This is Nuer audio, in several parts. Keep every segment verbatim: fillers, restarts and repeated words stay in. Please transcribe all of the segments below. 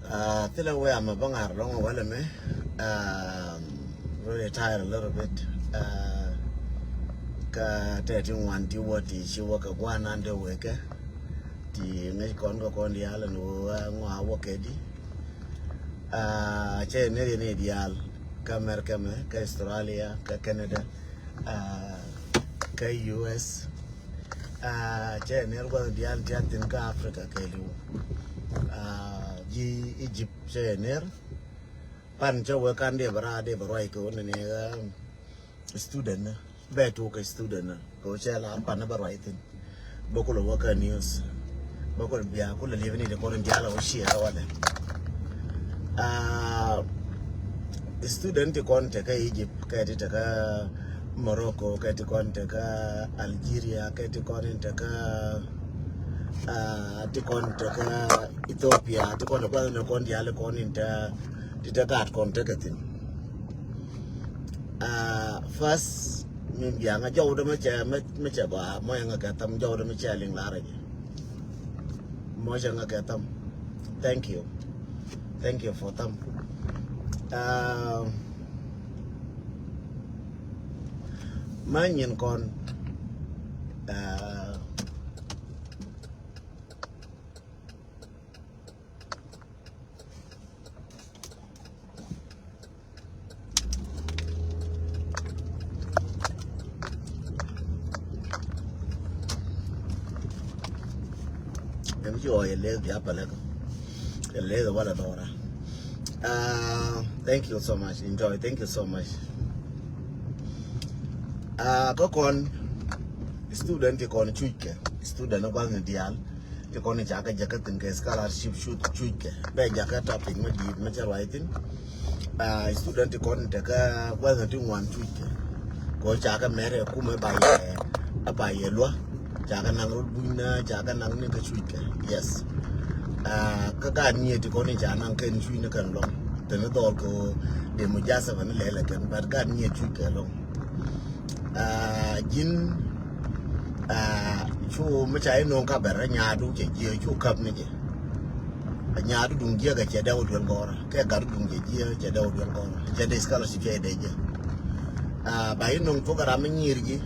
Uh, thilɛ wee amɛ bä ŋa̱r lɔŋ wälɛ mɛ. Um, really tired a little bit. Uh, kä tɛt ti ŋuan ti wä ti ci wä kɛ guanan te wekɛ. Ti ŋäc kɔn kɛ kɔn diaal ɛn wä ŋɔa wä kɛ di. Uh, cɛ ner yɛn i̱ diaal kä America mɛ, kä Australia, kä Canada, uh, kä U S. Ah, cɛ ner gua̱th diaal ti a thin kä Africa kɛɛliw. Ah, ji̱ Egypt cɛ ner. Pan cɛ wee kan dee bɛ raar dee bɛ ruac kɛ wä nɛnɛ, ah, student ni. Bɛ tuɔk kɛ student ni. Kɛ wä cɛ lar pan ni bɛ ruac thin. Bä kulɛ wä kä news. Bä kulɛ bia kulɛ liep ni de kɔn diaal wä ciɛ wä dɛ. Ah, student ti kɔn te kä Egypt. Kɛ ti te kä Morocco, kɛ ti kɔn te kä Algeria, kɛ ti kɔn in te kä, ah, ti kɔn te kä Ethiopia, ti kɔn te gua̱th ni kɔn diaal kɔn in te, ti te gaat kɔn te kɛ thin. Ah, first, min biaŋa jɔw de mɛ cɛ, mɛ, mɛ cɛ gɔaa, mɔ yɛŋa kɛ tham jɔw de mɛ cɛ liŋ larɛ jɛ. Mɔ cɛ ŋa kɛ tham. Thank you. Thank you for tham. Ah, ma nyin kɔn. Ah, Ɛn ci ɣɔɔ yɛ leth bia pɛlɛ kɔ. Yɛ leth wala dɔra. Ah, thank you so much. Enjoy. Thank you so much. Ah, kä kɔn student ti kɔn cuc kɛ. Student ni gua̱th ni diaal. Ti kɔn i̱ ca kɛ jäkä thin kɛ scholarship cuc, cuc kɛ. Bɛ jäkä topic mɛ di̱i̱t mɛ cɛ ruac thin. Ah, student ti kɔn i̱ te kä gua̱th ti ŋuan cuc kɛ. Kɛ ɣöö ca kɛ mɛr ɛ kumɛ ba yɛ, a ba yɛ luä. Ca kɛ naŋ rot buny na, ca kɛ naŋ ni kɛ cuc kɛ. Yes. Ah, kä gaat niɛ ti kɔn i̱ ca naŋ kɛn cuc ni kɛn lɔŋ. Thin i̱ dhɔl kɛ ɣöö dee mujasaba ni lɛl ɛ kɛn, but gaat niɛ cuc kɛ lɔŋ. Ah, ji̱n, ah, cu mi ca inɔŋ ka bɛr nyaadu cɛ jiɛ cu kap ni jɛ. A nyaadu duŋ jiɛ kɛ cɛ dɛw duel gɔr kɛ gat duŋ cɛ jiɛ cɛ dɛw duel gɔr cɛ dee scholarship cɛ dee jɛ. Ah, ba inɔŋ thok ram mi nyir ji̱.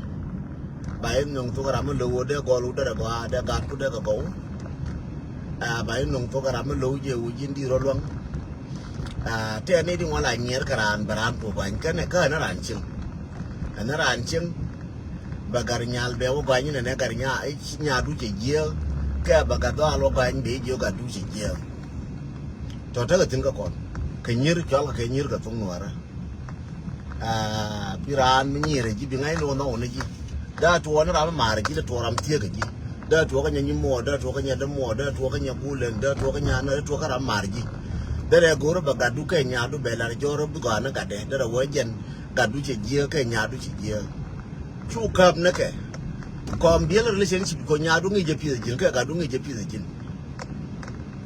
Ba inɔŋ thok ram mi low dee gɔl wudɛ dee gɔa dee gat ku dee kɛ gɔw. Ah, ba inɔŋ thok ram mi low jɛ wu ji̱n di rɔ luaŋ. Ah, tɛɛni di ŋuan la nyier kɛ raan bɛ raan puɔk guany kɛnɛ kä ɛn raan cieŋ. Ɛn raan cieŋ bɛ gar nyal bɛ wä guany nɛnɛ gar nya, nyaadu cɛ jiɛ kɛ bɛ gar dhɔal wä guany bɛ jiɛ gatdu cɛ jiɛ. Tɔ tekɛ thin kä kɔn kɛ nyier cual kɛ kɛ nyier kɛ thok nuɔrä. Ah, bi raan mi nyier ji̱ bi ŋa̱c ni wä nhɔk wä ni ji̱. Dee tuɔɔk ni ram mi ma̱a̱r ji̱, dee tuɔɔk ram thieekä ji̱. Dee tuɔɔk kä nyɛ nyi muɔɔr, dee tuɔɔk kä nyɛ dee muɔɔr, dee tuɔɔk kä nyɛ gulɛn, dee tuɔɔk kä nyɛ anä, dee tuɔɔk kä ram ma̱a̱r ji̱. Dee rɛ go̱o̱r bɛ gatdu kɛ nyaadu bɛ lar jɔr bi gɔaa ni gatdɛ. Dee rɛ wee jɛn gatdu cɛ jiääk kɛ nyaadu cɛ jiääk. Cu käp ni kɛ. Kɔn biɛl relationship kɔ nyaadu ŋi̱i̱c jɛ pi̱eth ji̱n kɛ gatdu ŋi̱i̱c jɛ pi̱eth ji̱n.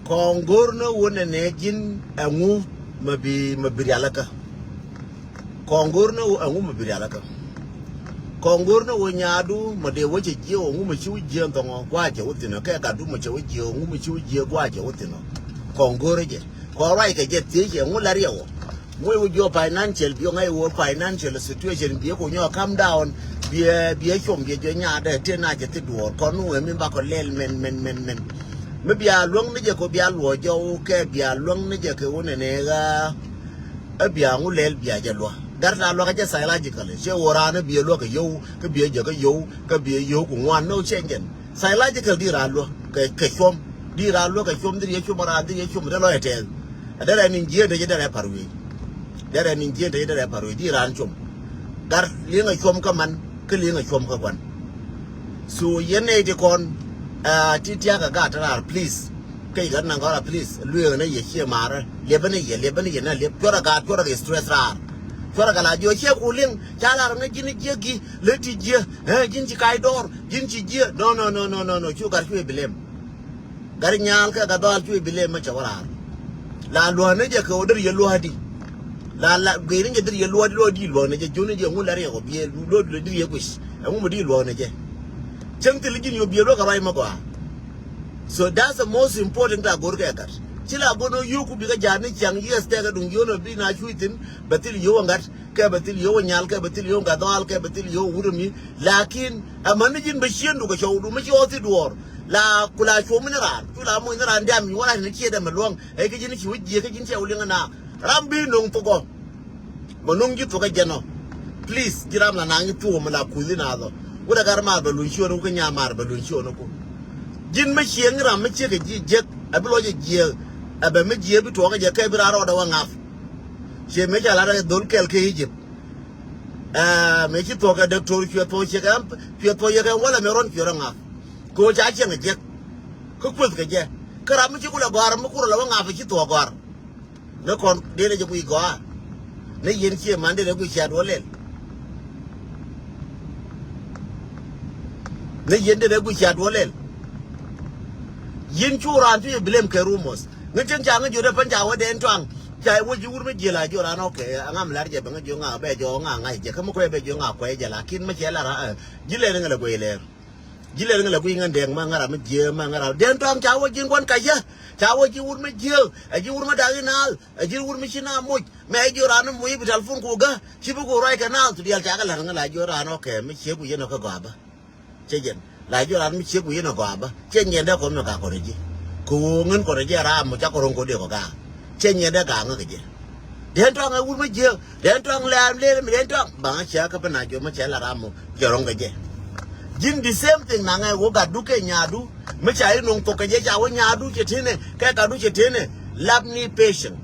Kɔn go̱o̱r ni wä nɛnɛ ji̱n ɛŋu mɛ bi, mɛ bi rialikä. Kɔn go̱r ni wä ɛŋu mɛ bi rialikä. Kɔn go̱r ni wä nyaadu mɛ dee wä cɛ jiɛ wä ŋu mɛ ci wä jiɛ thɔŋɔ guacɛ wä thinɔ kɛ gatdu mɛ cɛ wä jiɛ wä ŋu mɛ ci wä jiɛ guacɛ wä thinɔ. Kɔn go̱r jɛ kɔn ruac kɛ jɛ thiec ɛŋu la riɛwɔ. Ŋuc wä jiɔ financial biɔ ŋa̱c wä financial situation biɛ ku nyɔ calm down. Biɛ biɛ com biɛ jɔ nyaadɛ tëë na cɛ thi duɔɔr kɔn wä mi bakɔ lɛl mɛn mɛn mɛn mɛn. Mi bia luäŋ ni jɛ kɔ bia luɔ jɔw kɛ bia luäŋ ni jɛ kɛ wä nɛnɛ ɣaa. Ɛ bia ŋu lɛl bia jɛ luä. Gat la luä kä jɛ psychological. Cɛ wä raan ɛ bia luä kɛ yio̱w, kä bia jɛ kä yio̱w, kä bia yio̱w ku ŋuan no change. Psychological di raan luä kɛ, kɛ cuɔm. Di raan luä kɛ cuɔm, di riɛ cuɔm raan, di riɛ cuɔm, dee lɔ ɛ tɛɛl. Ɛ derɛ ni jieen te jɛ derɛ par wee. Derɛ ni jieen te jɛ derɛ par wee, di raan cuɔm. Gat liŋ ɛ cuɔm kä man, kä liŋ ɛ cuɔm kä guan. So yɛn nɛy ti kɔn, ah, ti tiakä gat raar, please. Kec gat naŋ gɔra, please. Lueeŋ ni yɛ ciɛ maarä. Liɛpä ni yɛ, liɛpä ni yɛ na liɛp. Cuɔrɛ gat, cuɔrɛ kɛ stress raar. Cuɔrɛ kɛ la jiɔ ciɛ ku liŋ. Ca lar ni ji̱n jiɛ gi, lɛ ti jiɛ. Eh, ji̱n ci kac dɔɔr, ji̱n ci jiɛ. No, no, no, no, no, no. Cu gat cuɛ bi lem. Gat nyaal kɛ gat dhɔal cuɛ bi lem mɛ cɛ wä raar. La luäk ni jɛ kɛ wä der yɛ luäk di. La, la, gɛy ni jɛ der yɛ luäk di, luäk di luäk ni jɛ, jiɔni jɛ ŋu la riɛk ɔ biɛ, luäk der yɛ guic. Ɛŋu mɛ di luäk ni jɛ. Cäŋ thil ji̱n yɛ biɛ luäk kɛ ruac mɛ gɔaa. So that's the most important thing a go̱r kɛ gat. Ci la go̱n ɣä yio̱o̱ku bikɛ ja̱a̱t ni ciaŋ yiëë thɛɛk ɛ duŋ yio̱o̱n ɛ bi na cuc thi̱n bɛ thil yio̱o̱k ɛ ŋa̱t kɛ bɛ thil yio̱o̱k ɛ nyal kɛ bɛ thil yio̱o̱k ɛ ŋa̱t dhɔaal kɛ bɛ thil yio̱o̱k ɛ wut ɛ mi. Lakin ɛ mäni ji̱n bɛ ciëŋdu kɛ cɔwdu mi ci ɣɔth i̱ duɔɔr la ku la cuɔ̱m ni raan cu la moc ni raan diam mi wä rac ni ciëëdɛ mɛ luäŋ ɛ kɛ ji̱n ci wä jiëë kɛ ji̱n cɛ wä liŋ ɛ na ram bi no̱ŋ thok ɔ. Mɛ no̱ŋ ji̱ thok ɛ jɛn ɔ. Please ji̱ ram la naŋ ji̱ thuɔ̱k mɛ la kuth in a dhɔ. Wut ɛ gat maar bɛ luny ciöön ku kä nya maar bɛ luny ciöön ku. Ji̱n mi cieŋ ram mi ciek kɛ ji̱ jiek ɛ bi lɔc ɛ jiek. Ɛ bɛ mi jiek bi tuɔɔk ɛ jɛ kɛ bi raan rɔɔdɛ wä ŋa̱p. Ciɛ mëë ca lat ɛ dhol kɛl kä Egypt. Ɛ mëë ci thuɔ̱k ɛ däk to̱r cuɛ thuɔ̱k ciek ɛ cuɛ thuɔ̱k yɛ kɛ wälɛ mëë rɔn cuɛ rɔ ŋa̱p. Kɛ ɣöö ca cieŋ ɛ jiek. Kä kueth kɛ jɛ kä ram mi ci kulɛ gɔ̱a̱r mi kurɛ lɛ wä ŋa̱p ɛ ci thuɔ̱k gɔ̱a̱r. Ni kɔn dee rɛ jɛ guic gɔaa. Ni yen cie man dee rɛ guic cia duɔ lɛl. Ni yen dee rɛ guic cia duɔ lɛl. Yin cu raan cu yɛ bilem kɛ rumors ŋä cieŋ ca ŋä jiö dee pän ca wä dee ɛn tuaŋ. Ca wä ji̱ wur mi jiël a jiö raan ɔkɛ aŋa mi lar jɛ bɛ ŋä jiö ŋa bɛ jɔ ŋa ŋa̱c jɛ kä mi kuɛ bɛ jiö ŋa kuɛ jɛ lakin mi cɛ lar a ji̱ lɛl ŋä lɛ guic lɛr. Ji̱ lɛl ŋä lɛ guic ŋä dɛŋ ma ŋä ram mi jiö ma ŋä ram dee ɛn tuaŋ ca wä ji̱ ŋuan ka yä. Ca wä ji̱ wur mi jiö ɛ ji̱ wur mi dak inaal. Ɛ ji̱ wur mi ci na moc mɛ ji̱ raan ni moc i̱ bi telpon ku gä ci bi ku ruac kɛ naath tu diaal cakɛ la̱t ŋä la ji̱ raan ɔ kɛ mi ciek wi̱i̱ yɛn ɔ kä gɔaa bä. Cɛ jɛn la ji̱ raan mi ciek wi̱i̱ yɛn ɔ gɔaa bä cɛ nyɛn dee kɔn mi ka kɔn ji̱. Kɛ ɣöö ŋän kɔn ji̱ ram moc cakɔ ro̱ŋ kɔ dee kɔ gaak. Cɛ nyɛn dee gaak ŋä kɛ ji̱. Dee tɔŋ ɛ wur mi jiek dee tɔŋ lɛɛm lɛɛm dee tɔŋ baŋ cɛ kä bi na jiɔ mi cɛ la ram moc. Jɛ rɔ̱ŋ kɛ jɛ. Ji̱n the same thing naŋɛ wä gatdu kɛ nyaadu. Mi ca i̱ no̱ŋ thok kɛ jɛ ca wä nyaadu cɛ tënɛ kɛ gatdu cɛ tënɛ. Lap ni patient.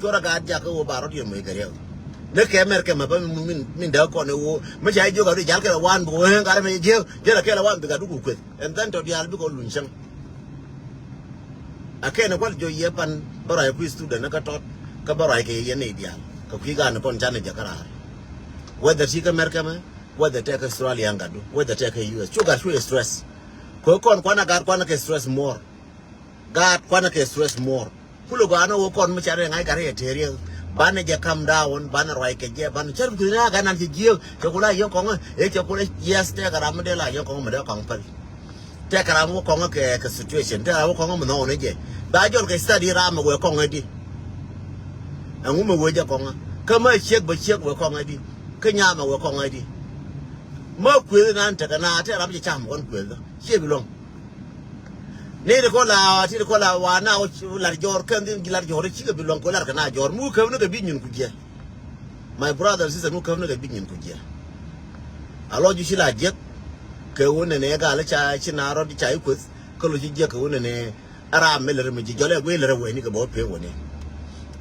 Cuɔrɛ gat jakä wä ba rɔ̱t yɛ moc kɛ riɛk. Ni kɛ mɛr kɛ mɛ bä min däk kɔn i̱ wä mi ca i̱ jiök gatdu jal kɛ lɛ wan bi wä gat mɛ jiek jɛ lɛ kɛ lɛ wan bi gatdu ku kueth. And then tɔ diaal bikɛ luny cäŋ. A kɛn ɛ kual jɔ yɛ pan bä ruac kui̱ student ni kä tɔt kä bä ruac kɛ yɛ nɛy diaal kɛ kui̱ gan kɔn canɛ jɛ kä raar. Whether ti kä mɛr kɛ mɛ whether tɛk kä Australia gatdu whether tɛk kä U S cu gat cu stress. Kɛ kɔn kuan a gat kuan kɛ stress more. Gaat kuanɛ kɛ stress more. Kulɛ gɔaa ni wä kɔn mi ca rɛ ŋa̱c gat rɛ tëë riɛk. Banɛ jɛ calm down banɛ ruac kɛ jɛ banɛ cär kuth ni a gat nan cɛ jiëëk cɛ ku la yɛn kɔŋä ëë cɛ ku la yes tɛkɛ ram mi dee la yɛn kɔŋä mi dee kɔŋ päl. Tɛkɛ ram wä kɔŋä kɛ kɛ situation tɛkɛ ram wä kɔŋä mi nhɔɔk ni jɛ. Ba jɔl kɛ study ram mi wee kɔŋä di. Ɛŋu mi wee jɛ kɔŋä kä ma ciek bä ciek wee kɔŋä di. Kä nyam mi wee kɔŋä di. Ma kuëth nan tekɛ na tɛkɛ ram cɛ cam kɔn kuëth ciɛ bi luɔ̱ŋ. Ni ti kɔ la ti ti kɔ la wa na wä lar jɔr kɛn dhin lar jɔr cikɛ bi luɔŋ kɔ lar kɛ na jɔr mu kɛ ni kɛ bi nyin ku jiɛ. My brother and sister mu kɛ ni kɛ bi nyin ku jiɛ. A lɔ ju ci la jiɛk kɛ wun nɛ nɛ gal ca ci na rɔ ca i kueth kɛ lo ci jiɛk kɛ wun nɛ nɛ. Ara mi lɛ rɛ mi ji jɔlɛ gwe lɛ rɛ wɛ ni kɛ bɔ pe wuni.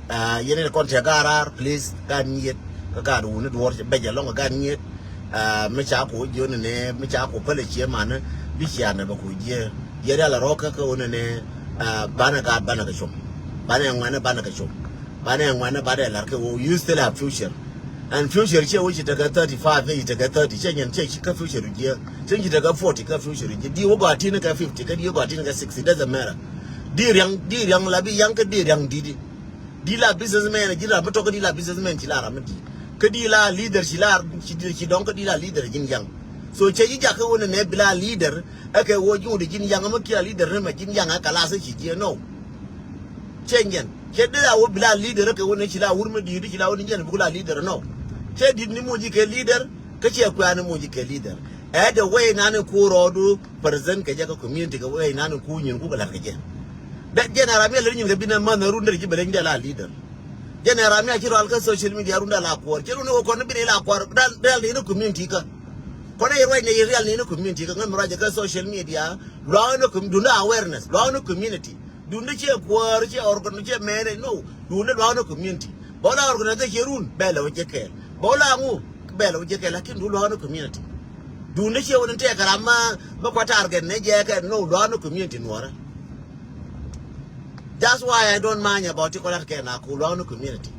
Yɛn ni kɔn tɛ gaat raar please gaat nyiet. Kä gaat wuni duɔr bɛ jɛ lɔŋ gaat nyiet. Mi ca ku jiö ni ni mi ca ku pälɛ cie manä bi cia nɛ bɛ ku jiɛ. Yɛn ria lɛ rɔk kä kä wuni ni. Banɛ gaat banɛ kɛ com. Banɛ ŋuɛnɛ banɛ kɛ com. Banɛ ŋuɛnɛ banɛ lar kɛ woo you still have future. And future cie woo ci tekɛ thirty five kä ci tekɛ thirty cie nyɛn cie ci kä future jiɛ. Cie ci tekɛ forty kä future jiɛ di woo gɔaa tin kɛ fifty kä di woo gɔaa tin kɛ sixty doesn't matter. Di riaŋ di riaŋ la bi yaŋ kä di riaŋ didi. Di la businessman ji̱n ram mi tɔk kä di la businessman ci la ram mi di. Kä di la leader ci la ci di ci dɔŋ kä di la leader ji̱n yaŋ. So cɛ ji̱ jakä wä nɛ nɛ bi la leader. Ɛ kɛ wä ji̱ wä di ji̱n yaŋ mi kia leader ni mɛ ji̱n yaŋ ɛ kɛ la sɛ ci jiɛ nɔ. Cɛ nyɛn cɛ dee a wä bi la leader ɛ kɛ wä nɛ ci la wur mi di di ci la wä ni nyɛn bi ku la leader nɔ. Cɛ dit ni moc ji̱ kɛ leader kä cɛ kuɛ ni moc ji̱ kɛ leader. Ɛ the way nan in ku rɔɔdu. Present kɛ jɛ kä community kɛ wee inan in ku nyin ku kɛ lat kɛ jɛ. Dɛ jɛn a ram yɛ lɛ nyin kɛ binɛ man run dɛ ji̱ bɛ lɛ nyin dɛ la leader. Jɛn a ram yɛ ci rɔal kä social media run dɛ la kuɔr ci run ni wä kɔn ni binɛ la kuɔr dal dal ni ni community kä. Kɔn ni ruac ni rial ni ni community kä ŋän mi ruac kä social media. Luaŋ ni com dun dɛ awareness luaŋ ni community. Dun dɛ ciɛ kuɔr ciɛ organ ciɛ mɛnɛ no dun dɛ luaŋ ni community. Bä wä la organization run bɛ lɛ wä jɛ kɛɛl bä wä la ŋu. Bɛ lɛ wä jɛ kɛɛl lakin du luaŋ ni community. Dun ni ciɛ wä ni tɛk ram ma bä kua target ni jɛ kɛ no luaŋ ni community nuɔrä. That's why I don't mind about ti kɔlat kɛ na ku luaŋ ni community.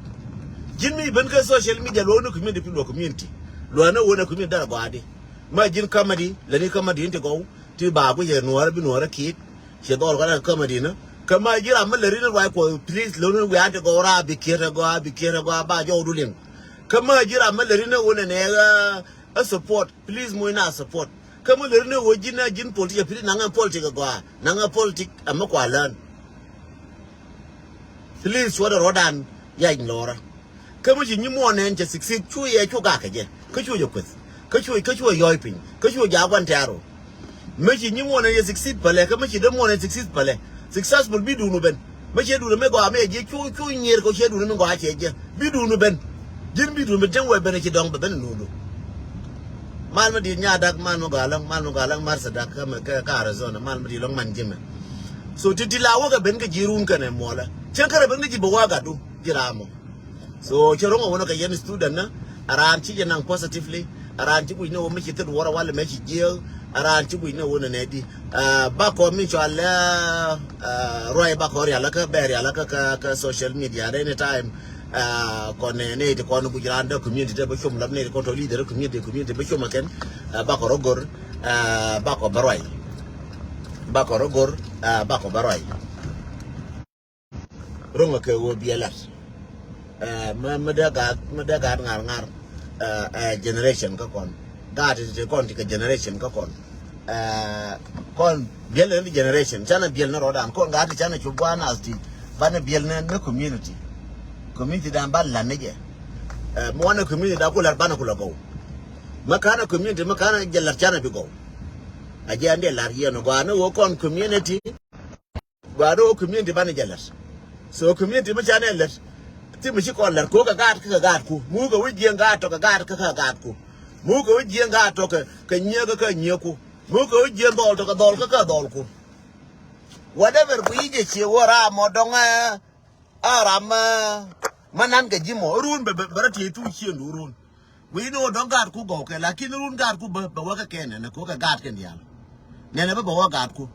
Ji̱n mi ben kä social media luaŋ ni community pi luaŋ community. Luaŋ ni wä ni community dara gɔaa di. Ma ji̱n comedy lɛ ni comedy in ti gɔw ti ba guic ɛ nuɔrä bi nuɔrä kiit. Ciɛ dhɔl kɔn ɛ kämädi̱n kä ma ji̱ ram mi lät rin ruac kuɔth please lo̱n wi̱i̱ an ti gɔw raa bi kiet ɛ gɔaa bi kiet ɛ gɔaa ba jɔw du liŋ. Kä ma ji̱ ram mi lät rin ɛ wun ɛ nɛ ɛ support please muc na support. Kä mi lät rin ɛ wun ji̱n ɛ ji̱n politic ɛ pili naŋ ɛ politic ɛ gɔaa naŋ ɛ politic ɛ mi kua lään. Please, cuɔtdɛ ruɔ̱dan yac lɔrä. Kä mi ci nyimuɔɔn nɛn cɛ succeed, cu yɛ cu gak kɛ jɛ. Kä cu jɛ kueth. Kä cu, kä cu yɔɔy piny. Kä cu jɛ a gua̱n tɛ̈r ɔ. Mi ci nyimuɔɔn nɛn cɛ succeed pälɛ. Kä mi ci dämuɔɔn nɛn succeed pälɛ. Successful bi duun ben. Mi ciɛ duun mi gɔaa mi ɛ jiɛ cu, cu nyier kɛ ciɛ duun mi gɔaa cɛ jɛ. Bi duun ben. Ji̱n bi duun ben, tiɛŋ wee ben ci dɔŋ bɛ ben nuundu. Mal mi di̱i̱t Nyadak, mal mi gɔaa lɔŋ, mal mi gɔaa lɔŋ Marsa Dak kä, kä, kä Arizona, mal mi di̱i̱t lɔŋ man ji̱ mɛ. So ti, ti la wäkɛ ben kä ji̱ run kɛnɛ muɔlä. Cieŋ kärɛ ben kä ji̱ bɛ wä gatdu, ji̱ ram mɔ. So cɛ ro̱ŋ a wunä kɛ yɛn student nä, a raan ci jɛ naŋ positively, a raan ci guic ni wä mi ci thit wuɔrä walɛ mɛ ci jiääk, a raan ci guic ni wä nɛ nɛ di. Ah, bakɔ mi cɔal, ah, ah, ruac bakɔ rial kä, bɛ rial kä, kä, kä social media at any time. Ah, kɔn nɛ, nɛ ti kɔn guic raan dä community dä bä com lap nɛ ti kɔn tɔ leader community, community bä com a kɛn. Ah, bakɔ rɔ gor, ah, bakɔ bä ruac. Bakɔ rɔ gor, ah, bakɔ bä ruac. Ro̱ŋ a kɛ wä biɛ lat. Ɛ, mä, mä dee gaat, mä dee gaat ŋar ŋar. Ɛ, ɛ, generation kä kɔn. Gaat ti kɔn ti kɛ generation kä kɔn. Ɛ, kɔn biɛl ni generation. Canɛ biɛl ni rɔɔdan. Kɔn gaat ti canɛ cop gua̱a̱n as ti. Banɛ biɛl ni, ni community. Community dan ban lan ni jɛ. Ɛ, mi wanɛ community dan ku lar banɛ ku la gɔw. Mä kanɛ community, mä kanɛ jɛ lar canɛ bi gɔw. A jɛ an dee lar yɛn gɔaa ni wä kɔn community. Gɔaa dee wä community banɛ jɛ lɛr. So community mi canɛ lɛr. Ti mi ci kɔn lɛr ko kɛ gaat kä kɛ gaatku. Mu kɛ wi̱c jiɛn gaat tɔ kɛ gaat kä kɛ gaatku. Mu kɛ wi̱c jiɛn gaat tɔ kɛ, kɛ nyiek kä kɛ nyiekku. Mu kɛ wi̱c jiɛn dhɔl tɔ kɛ dhɔl kä kɛ dhɔlku. Whatever ku yic jɛ cie wä ram mɔ dɔŋɛ. A ram, eh, ma nan kɛ ji̱ mɔ run bɛ, bɛ, bɛ rɔ tiee thuk ciëndu run. Guic ni ɣöö dɔ̱ŋ gaatku gɔw kɛ, lakin run gaatku bä, bä wä kɛ kɛn nɛnɛ ko kɛ gaat kɛn diaal. Nɛnɛ bä bä wä gaatku.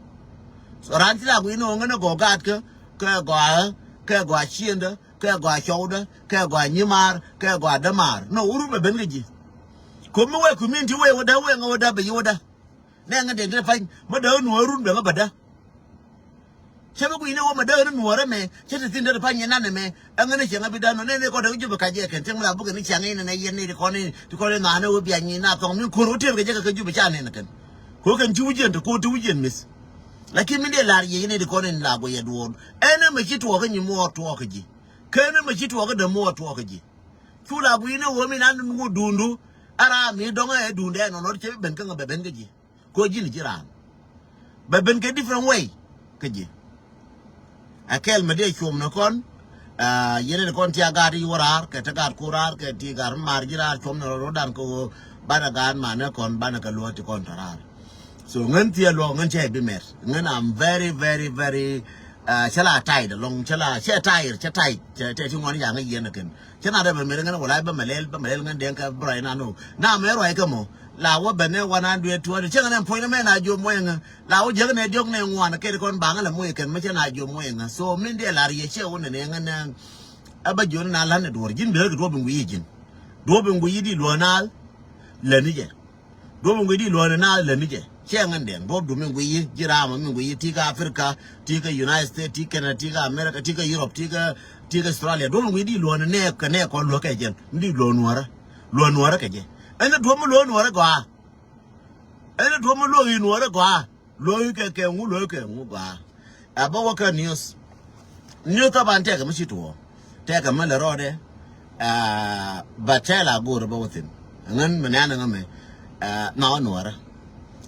So raan ci la guic ni ɣöö ŋän ɛ gɔw gaat kä, kɛ gɔaa, kɛ gɔaa ciëndä, kɛ gɔaa cɔwdä, kɛ gɔaa nyimaar, kɛ gɔaa dämaar. No, wurun bɛ ben kä ji̱. Ko̱p mi wee community wee wädä, wee ŋä wädä, bɛ yi wädä. Nɛ ŋä dee gɛ pa̱ny, mä dee nuɔɔrun bɛ ŋä bädä. Cä bi gui̱n ni wä ma däär ni nuɔɔrä mɛ cä ti thi̱n dee ti pa̱ny yɛn nanɛ mɛ. Ɛŋä ni cieŋä bi däär nɔ nɛ ni kɔn dee jupɛ kac yɛ kɛn cieŋ mi la bukɛ ni ciaŋ inɛ nɛ yɛn ni ti kɔn ni ti kɔn ni nhaanɛ wä biac ni na thɔŋ mi ko̱r wä tëër kɛ jɛ kɛ kɛ jupɛ ca nɛn kɛn. Ko̱ kɛn ci wi̱c yɛn ti ko̱r ti wi̱c yɛn mi̱th. Lakin mi dee la̱r yɛ yɛn ni ti kɔn ni la guɛ yɛ duɔɔr ɛn ɛmɛ ci tuɔɔk kä nyi muɔɔr tuɔɔk kä ji̱. Kɛn ɛmɛ ci tuɔɔk kä dee muɔɔr tuɔɔk kä ji̱. Cu la gui̱n ni wä mi nan wä duundu. Ara mi dɔŋ ɛ duundɛ nɔnɔ cɛ bi ben kä ŋä bɛ ben kä ji̱. Ko ji̱n ji̱ raan. Bɛ ben kɛ different way kä ji̱. Ɛ kɛl mɛ dee cuɔm ni kɔn. Yɛn ni kɔn ti a gaat i̱ wä raar kɛ ti gaat ku raar kɛ ti gaat mi maar ji̱ raar cuɔm ni rɔ rɔ̱dan kɛ ɣöö banɛ gaat manɛ kɔn banɛ kɛ luɔ̱ɔ̱t ti kɔn tɔ raar. So ŋän thiee luɔk ŋän cɛ bi mɛr ŋän am very very very. Cɛ la tight alɔŋ cɛ la cɛ tight cɛ tight cɛ tɛ ti ŋuan yaŋ i̱ yɛn kɛn. Cä na dee bɛ mɛr ŋän wala bɛ mɛ lɛl bɛ mɛ lɛl ŋän dɛŋ kɛ bɛ ruac na no na mɛ ruac kä mɔ. La wä bɛ nɛ wan an duet tuɔt cä ŋän ɛn puɔ̱ny ni mɛ na jiom wɛŋä. La wä jiäk nɛ diɔk nɛ ŋuan kɛ di kɔn baŋä lɛ muɔc kɛn mɛ cä na jiom wɛŋä so min diɛ lar yɛ cɛ wä nɛ nɛ ŋän. Ɛ bä jion na lan ni duɔr ji̱n bi rɛ kɛ duɔp in wi̱i̱ ji̱n. Duɔp in wi̱i̱ di luɔ̱n na lɛ ni jɛ. Duɔ̱p in guiy di luɔ̱ɔ̱ni naath lät ni jɛ. Ciɛ ŋän dɛŋ duɔ̱p du min guiy yi ji̱ raamɔ min guiy yi ti̱i̱ kä Africa, ti̱i̱ kä United States, ti̱i̱ Canada, ti̱i̱ kä America, ti̱i̱ kä Europe, ti̱i̱ kä, ti̱i̱ kä Australia. Duɔ̱p in guiy di luɔ̱ɔ̱ni nɛɛk kɛ nɛɛk kɔn luäk kɛ jɛn. Ni di luɔ̱ɔ̱ nuɔ̱ɔ̱rä. Luɔ̱ɔ̱ nuɔ̱ɔ̱rä kɛ jɛ. Ɛn ni duɔ̱p mi luɔ̱ɔ̱ nuɔ̱ɔ̱rä gɔaa. Ɛn ni duɔ̱p mi luɔ̱ɔ̱ yi nuɔ̱ɔ̱rä gɔaa. Luɔ̱ɔ̱ yi kɛ kɛ ŋu luɔ̱ɔ̱ yi kɛ ŋu gɔaa. Ɛ bä wä kä news. News thaban tɛkɛ mi ci tuɔɔk. Tɛkɛ mi lɛ rɔɔdɛ. Ɛ bä tɛl a go̱o̱r bä wä thi̱n. Ŋän mi nɛ̈ɛ̈n ŋä mɛ. Ɛ nhɔk nuɔrä.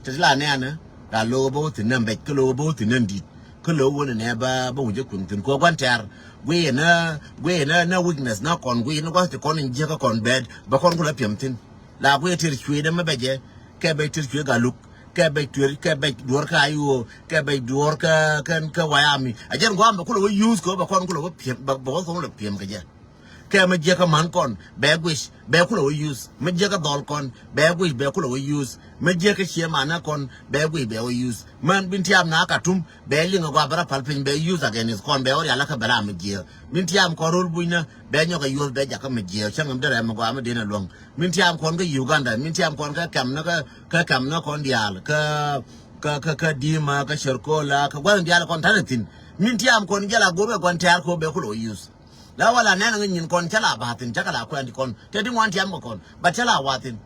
Ti ti la nɛ̈ɛ̈n. La lo̱o̱k bä wä thi̱n nɛn bɛc kä lo̱o̱k bä wä thi̱n nɛn di̱t. Kä lo̱o̱k wä ni nɛ bä bä wä jɛ kueŋ thi̱n kuɔ gua̱n tɛ̈r. Guiyɛ nä guiyɛ nä nä weakness nä kɔn guiyɛ nä gua̱th ti kɔn in jiäkä kɔn bɛɛt bä kɔn kulɛ piɛm thi̱n. La guiyɛ tër cuëëdä mi bɛcɛ kɛ bɛc tër cuëë galuk. Kɛ bɛc tuer kɛ bɛc duɔr kä ayuo kɛ bɛc duɔr kä kä kä wayami. A jɛn guam bɛ kulɛ wä use kɛ wä bɛ kɔn kulɛ wä piɛm bɛ wä kɔn kulɛ piɛm kɛ jɛ. Kɛ mɛ jiɛ kä man kɔn bɛ guic bɛ kulɛ wä use mɛ jiɛ kä dhɔl kɔn bɛ guic bɛ kulɛ wä use mɛ jiɛ kä ciɛ manɛ kɔn bɛ guic bɛ wä use. Mɛn bin tiam na ka tum bɛ liŋ a gua bɛ rɔ pal piny bɛ use against kɔn bɛ wä rial kä bɛ ram mɛ jiɛ. Min tiam kɔn rol buny na bɛ nyɔk a yuɔth bɛ jakä mɛ jiɛ cäŋ mɛ derɛ mɛ gua mɛ den a luɔŋ. Min tiam kɔn kä Uganda, min tiam kɔn kä kɛm ni kä, kä kɛm ni kɔn diaal, kä, kä, kä, kä Dima, kä Sherkola, kä gua̱n diaal kɔn ta̱nɛ thi̱n. Min tiam kɔn jɛ la go̱r kɛ gua̱n tɛ̈r kɛ wä bɛ kulɛ wä use. La wala nɛn ŋä nyin kɔn cä la ba̱a̱ thi̱n, cä kɛ la kuɛn ti kɔn. Tɛ ti ŋuan tiam kɛ kɔn, but cä la wa̱a̱ thi̱n.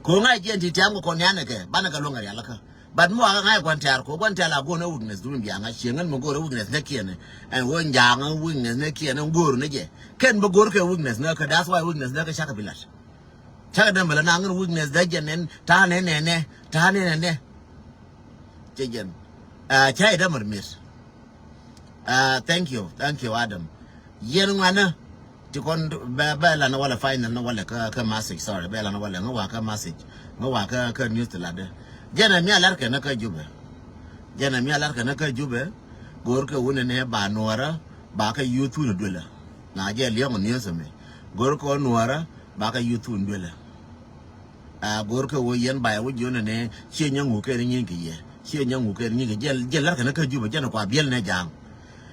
Ko̱ ŋa̱c jiɛn ti tiam kɛ kɔn nianɛ kɛ, banɛ kɛ luäŋ kɛ rialikä. But mi wakä ŋa̱c gua̱n tɛ̈r kɔ, gua̱n tɛ̈r la go̱o̱r ni weakness du mi biaŋä cieŋ ɣän mi go̱o̱r weakness ni kiɛn. Ɛn ɣöö njaŋä weakness ni kiɛn ɛn go̱o̱r ni jɛ. Kɛn bä go̱o̱r kɛ weakness ni kɛ, that's why weakness ni kɛ cakɛ bi la̱t. Cakɛ dämɛ lɛ naŋ ɣän weakness dee jɛn ɛn ta̱a̱ nɛ nɛ nɛ, ta̱a̱ nɛ nɛ nɛ. Cɛ jɛn. Cɛ idämɛ rɛ mi̱eth. Thank you, thank you Adam. Yɛn ŋuanä ti kɔn bɛ, bɛ lan walɛ final ni walɛ kä, kä message, sorry, bɛ lan walɛ ŋä wa kä message, ŋä wa kä, kä news ti latdɛ. Jɛn ɛ mi a lar kɛ ni kä Jubɛ. Jɛn ɛ mi a lar kɛ ni kä Jubɛ. Go̱o̱r kɛ wunɛ ni ba nuɔrä ba kä yuth wunɛ duelä. Na jɛ liɔŋ news mi go̱o̱r kɛ wä nuɔrä ba kä yuth wunɛ duelä. A go̱o̱r kɛ wä yɛn ba yɛ wä jiön ni ciɛ nyɛ ŋu kɛ ni nyin kɛ yɛ, ciɛ nyɛ ŋu kɛ ni nyin kɛ jɛ, jɛ lar kɛ ni kä Jubɛ, jɛn ɛ kua biɛl ni ja̱a̱ŋ.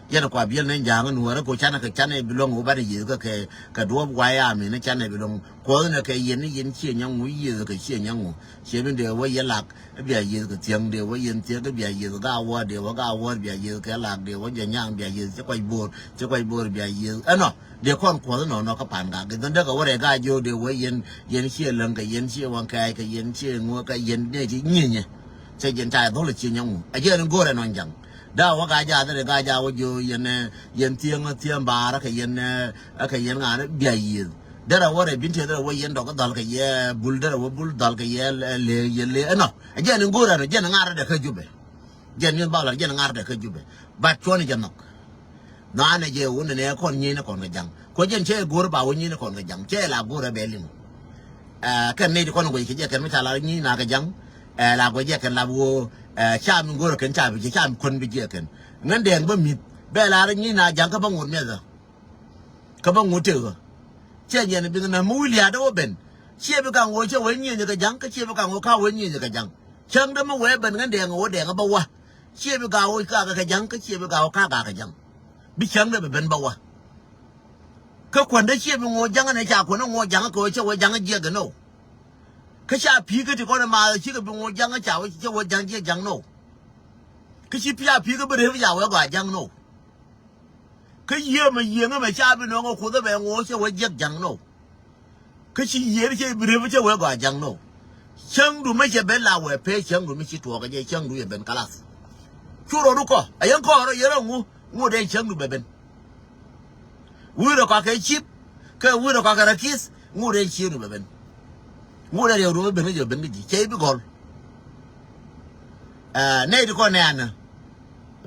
Jɛn ɛ kua biɛl ni ja̱a̱ŋ nuɔrä kɛ wä canɛ kɛ canɛ bi luɔ̱ŋ wä banɛ yiëth kɛ, kɛ, kɛ duɔ̱ɔ̱p guay ami ni canɛ bi luɔ̱ŋ. Kuɔth ni kɛ yɛn ni yɛn ciɛ nyɛ ŋu yiëth kɛ ciɛ nyɛ ŋu. Ciɛ mi dee wä yɛ lak bia yiëth kɛ thiäŋ, dee wä yɛn thiäŋ bia yiëth ga wä, dee wä ga wä bia yiëth kɛ lak, dee wä jɛ nyaŋ bia yiëth ci kuac bo̱o̱r, ci kuac bo̱o̱r bia yiëth ɛnɔ. Dee kɔn kuɔth nɔ nɔ kä pan gak. Gɛ dhɔn dee kɛ wä rɛ ga jiö dee wä yɛn, yɛn ciɛ läŋ kɛ yɛn ciɛ waŋ kɛɛc kɛ yɛn ciɛ ŋuɔ kɛ yɛn nɛ ci nyinyɛ. Cɛ jɛn ca dhɔl ciɛ nyɛ ŋu. A jɛ ni go̱o̱rɛ nɔ jaŋ. Da wä ga ja dhɛrɛ ga ja wä jiö yɛn, yɛn thiäŋ, thiäŋ baarä kɛ yɛn, kɛ yɛn ŋa̱n bia yiëth. Derɛ wä rɛ bin tiɛ derɛ wä yɛn dɔk dhal kɛ yɛ bul, derɛ wä bul dhal kɛ yɛ le, yɛ le ɛnɔ. Ɛ jɛn in go̱o̱rɛ nɔ, jɛn in ŋa̱rɛ dɛ kä Jubɛ. Jɛn in bak la jɛn in ŋa̱rɛ dɛ kä Jubɛ. Bat cuɔn in jɛ nhɔk. Nɔanɛ jɛ wun in ɛ kɔn nyin in kɔn kɛ jaŋ. Kuɛ jɛn cɛ go̱o̱r ba wä nyin in kɔn kɛ jaŋ. Cɛ la go̱o̱rɛ bɛ liŋ. Ɛ kɛn nɛy ti kɔn in guɛc kɛ jɛ kɛn mi ca la nyin in a kɛ jaŋ. Ɛ la guɛc jɛ kɛn la bi wä. Ɛ ca mi go̱o̱rɛ kɛn ca bi jɛ ca mi kuän bi jɛ kɛn. Ŋän dɛɛŋ bä mi̱th bɛ la nyin in a jaŋ kä bä ŋot miɛth ɛ. Kä bä ŋot tëë ɣä. Ciɛ nyɛn bi ŋä nä mi wi̱i̱ lia̱a̱dä wä ben. Ciɛ bi kaŋ ɣöö cä wee nyieenyɛ kɛ ja̱ŋ, kä ciɛ bi kaŋ ɣöö ka wee nyieenyɛ kɛ ja̱ŋ. Cäŋdä mi wee ben ŋän dɛɛŋ ɣöö dɛɛŋ bä wä. Ciɛ bi ga̱a̱ ɣöö ka gak kɛ ja̱ŋ, kä ciɛ bi ga̱a̱ ɣöö ka gak kɛ ja̱ŋ. Bi cäŋdä bi ben bä wä. Kä kuändä ciɛ bi ŋo̱o̱k ja̱ŋ ɛn ɛ ca kuändä ŋo̱o̱k ja̱ŋ kɛ ɣöö cä wee ja̱ŋ jiɛk ɛn ɣöö. Kä ca pi̱i̱ kä ti kɔn ɛ maath cikɛ bi ŋo̱o̱k ja̱ŋ ca wee cä wee ja̱ŋ jiɛk ja̱ŋ ɛn ɣöö. Kä ci pi̱i̱ a pi̱i̱ kä bi rep ca wee gɔaa ja̱ŋ ɛn ɣöö. Kä yiëë mɛ yiëë ŋä mɛ ca bi nööŋ ɛ kuoth ɛ bɛ ŋo̱o̱k cɛ wee jiɛk ja̱ŋ nɔ. Kä ci yiëë cɛ bi rep cɛ wee gɔaa ja̱ŋ nɔ. Cäŋdu mɛ cɛ ben la wee pee cäŋdu mi ci tuɔɔk ɛ jɛ cäŋdu yɛ ben kalath. Cu rɔɔdu kɔ ɛ yɛn kɔɔrɔ yɛn rɔ ŋu ŋu dee cäŋdu bɛ ben. Wi̱i̱ rɔ kɔakɛ cip kɛ wi̱i̱ rɔ kɔakɛ rɔ ki̱th. Ŋot ɛn ciëënu bɛ ben. Ŋot ɛn riɛwdu bɛ ben kä jɛ ben kä ji̱ cɛ i̱ bi gɔl. Ɛ nɛy ti kɔn nɛɛnä.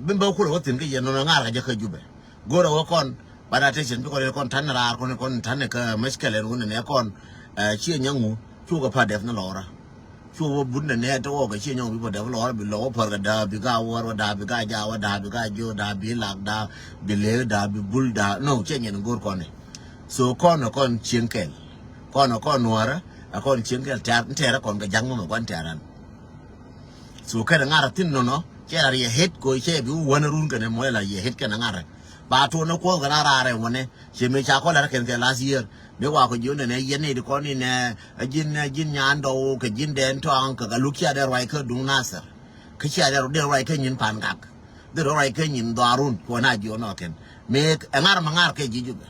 Bin bä kulɛ wä thi̱n kä yɛn nɔnɔ ŋa̱r kä jɛ kä Jubɛ. Go̱rɛ wä kɔn. But attention bi kɔn kɔn ta̱n raar kɔn kɔn ta̱n kä mɛckɛl ɛn wun nɛ kɔn. Ɛ ciɛ nyɛ ŋu. Cukɛ pa dɛp ni lɔra. Cu wä but nɛ nɛ te wä kɛ ciɛ nyɔŋ bi bä dɛp lɔr bi lɔ wä pär kɛ da̱a̱ bi ka wär wä da̱a̱ bi ka ja wä da̱a̱ bi ka jiö da̱a̱ bi lak da̱a̱ bi lek da̱a̱ bi bul da̱a̱ no ciɛ nyɛn go̱r kɔn ni. So kɔn kɔn cieŋ kɛl kɔn kɔn nuɔrä. A kɔn cieŋ kɛl tɛr tɛrä kɔn kɛ ja̱ŋ mɔmɛ kɔn tɛrän. So kɛn ŋarä thin nɔnɔ cɛ la riɛ het ko cɛ bi wä wän run kɛn mɔ la riɛ het kɛn ŋarä. Ba tuɔn ni kuɔth kɛn a raarɛ wänɛ. Cɛ mi ca kɔn la rɛ kɛn kɛ last year. Mi wa kɔ ji̱ wä nɛnɛ yɛn ni di kɔn ni nɛ a ji̱n a ji̱n nyan dɔw kɛ ji̱n dɛn tɔaŋ kɛ kɛ luk cia dee ruac kä duŋ Nasir. Kä cia dee dee ruac kä nyin Pan Gak. Dee ruac kä nyin Dhɔarun kɛ wä na ji̱ wä nɔ kɛn. Mi ɛ ŋar ma ŋar kɛ ji̱ Jubɛ.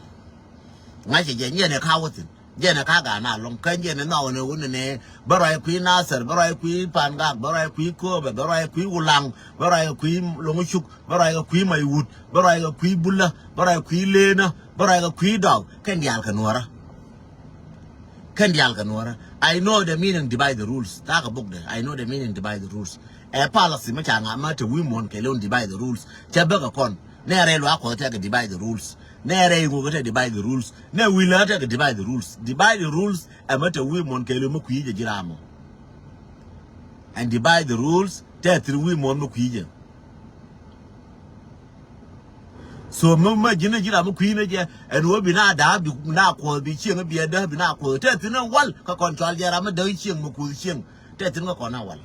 Ŋa̱cɛ jɛ nyɛn ɛ ka wä thi̱n. Jɛn ɛ ka gaa na lɔŋ kä jɛn ɛ nhɔk ni wun ni bä ruac kui̱ Nasir bä ruac kui̱ Pan Gak bä ruac kui̱ Kööbɛ bä ruac kui̱ Wulaŋ bä ruac kui̱ Loŋ Cuk bä ruac kui̱ Mac Wut bä ruac kui̱ Bulä bä ruac kui̱ Leenä bä ruac kui̱ Dɔk kɛn diaal kɛ nuɔrä. Kɛn diaal kɛ nuɔrä. I know the meaning divide the rules. Ta̱a̱ kɛ bok dɛ I know the meaning divide the rules. Ɛ policy mi ca ŋa̱ ma te wi̱i̱ muɔ̱n kɛ lon divide the rules. Cɛ bäkɛ kɔn nɛ rɛy luaak kuɔth tɛkɛ divide the rules. Nɛ rɛy ŋukä tɛ divide the rules. Nɛ wi̱i̱ lä tɛkɛ divide the rules. Divide the rules ɛ ma te wi̱i̱ muɔ̱n kɛ lon mi kui̱ jɛ ji̱ ram mɔ. And divide the rules tɛ thir wi̱i̱ muɔ̱n mi kui̱ jɛ. So mi ma ji̱n ji̱ ram mi kui̱n jɛ ɛn wä bi na da̱a̱ bi na kuɔth bi cieŋ bi ɛ däh bi na kuɔth tɛ thi̱n ɛ wal kä kɔn cɔal jɛ ram mi däh cieŋ mi kuth cieŋ tɛ thi̱n kä kɔn ɛ wal.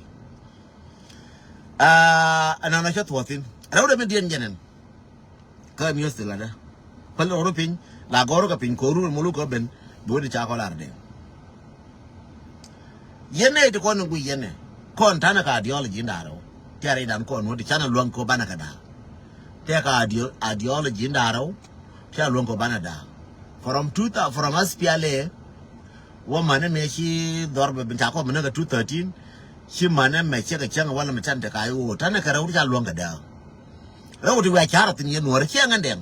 Aa ɛnɔnɔ cä thuɔth thi̱n rɛw dɛ mi diɛn jɛ nɛn. Kä mi̱eth ti latdä päl rɔɔdu piny la gɔrä kɛ piny ko̱ru mulu kä ben bi wä di ca kɔ lar dee. Yɛn nɛ ti kɔn in gui yɛn nɛ kɔn tanɛ ka ideology in da̱rɛ wä. Tiarɛ idan kɔn wä ti canɛ luäŋ ko banɛ kɛ da̱r. Tɛ ka ideo- ideology in da̱rɛ wä. Tiarɛ luäŋ ko banɛ da̱r. From two thou- from S P L A wä manɛ mɛ ci dhɔr bɛ bin ca kɔ mɛ nɛ kɛ two thirteen. Ci manɛ mɛ cɛ kɛ cäŋ walɛ mɛ tɛn te ka I O. Tanɛ kɛ rɛw ti ca luɔ̱ŋ kɛ dääk. Rɛw ti wiaa ca̱r thi̱n yɛn Nuäärä ciɛ ŋän dɛŋ.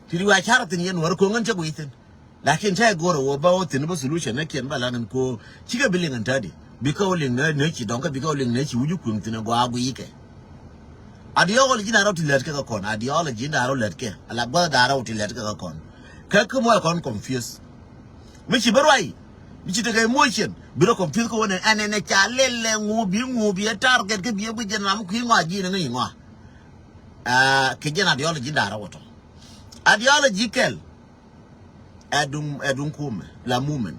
Ti wiaa ca̱r thi̱n yɛn Nuäärä ko̱ŋ ŋän cɛ guiy thi̱n. Lakin tɛ go̱rɛ wä bä wä thi̱n bä solution nɛ kiɛn bä lakin ko cikɛ bi liŋ ɛn tädi. Bikɛ wä liŋ nɛ nɛ ci dɔŋ kä bikɛ wä liŋ nɛ ci wi̱c kui̱ŋ thi̱n ɛ gɔaa guiy kɛ. Ideology ji̱n da̱rä ti lät kɛ kɛ kɔn. Ideology ji̱n da̱rä lät kɛ. Ala gua̱th da̱rä ti lät kɛ kɛ kɔn. Kä kä muɔl kɔn confuse. Mi ci bä ruay. Mi ci tekɛ emotion. Bi rɔ confuse kɛ wä nɛ ɛn ɛn ɛ ca lɛl lɛ ŋu bi ŋu bi ɛ target kɛ bi ɛ guic jɛn ram kui̱ ŋɔa ji̱n ŋäc ŋɔa. Aa, kɛ jɛn ideology ji̱n da̱rä wä tɔ. Ideology kɛl. Ɛ duŋ, ɛ duŋ kumɛ la movement.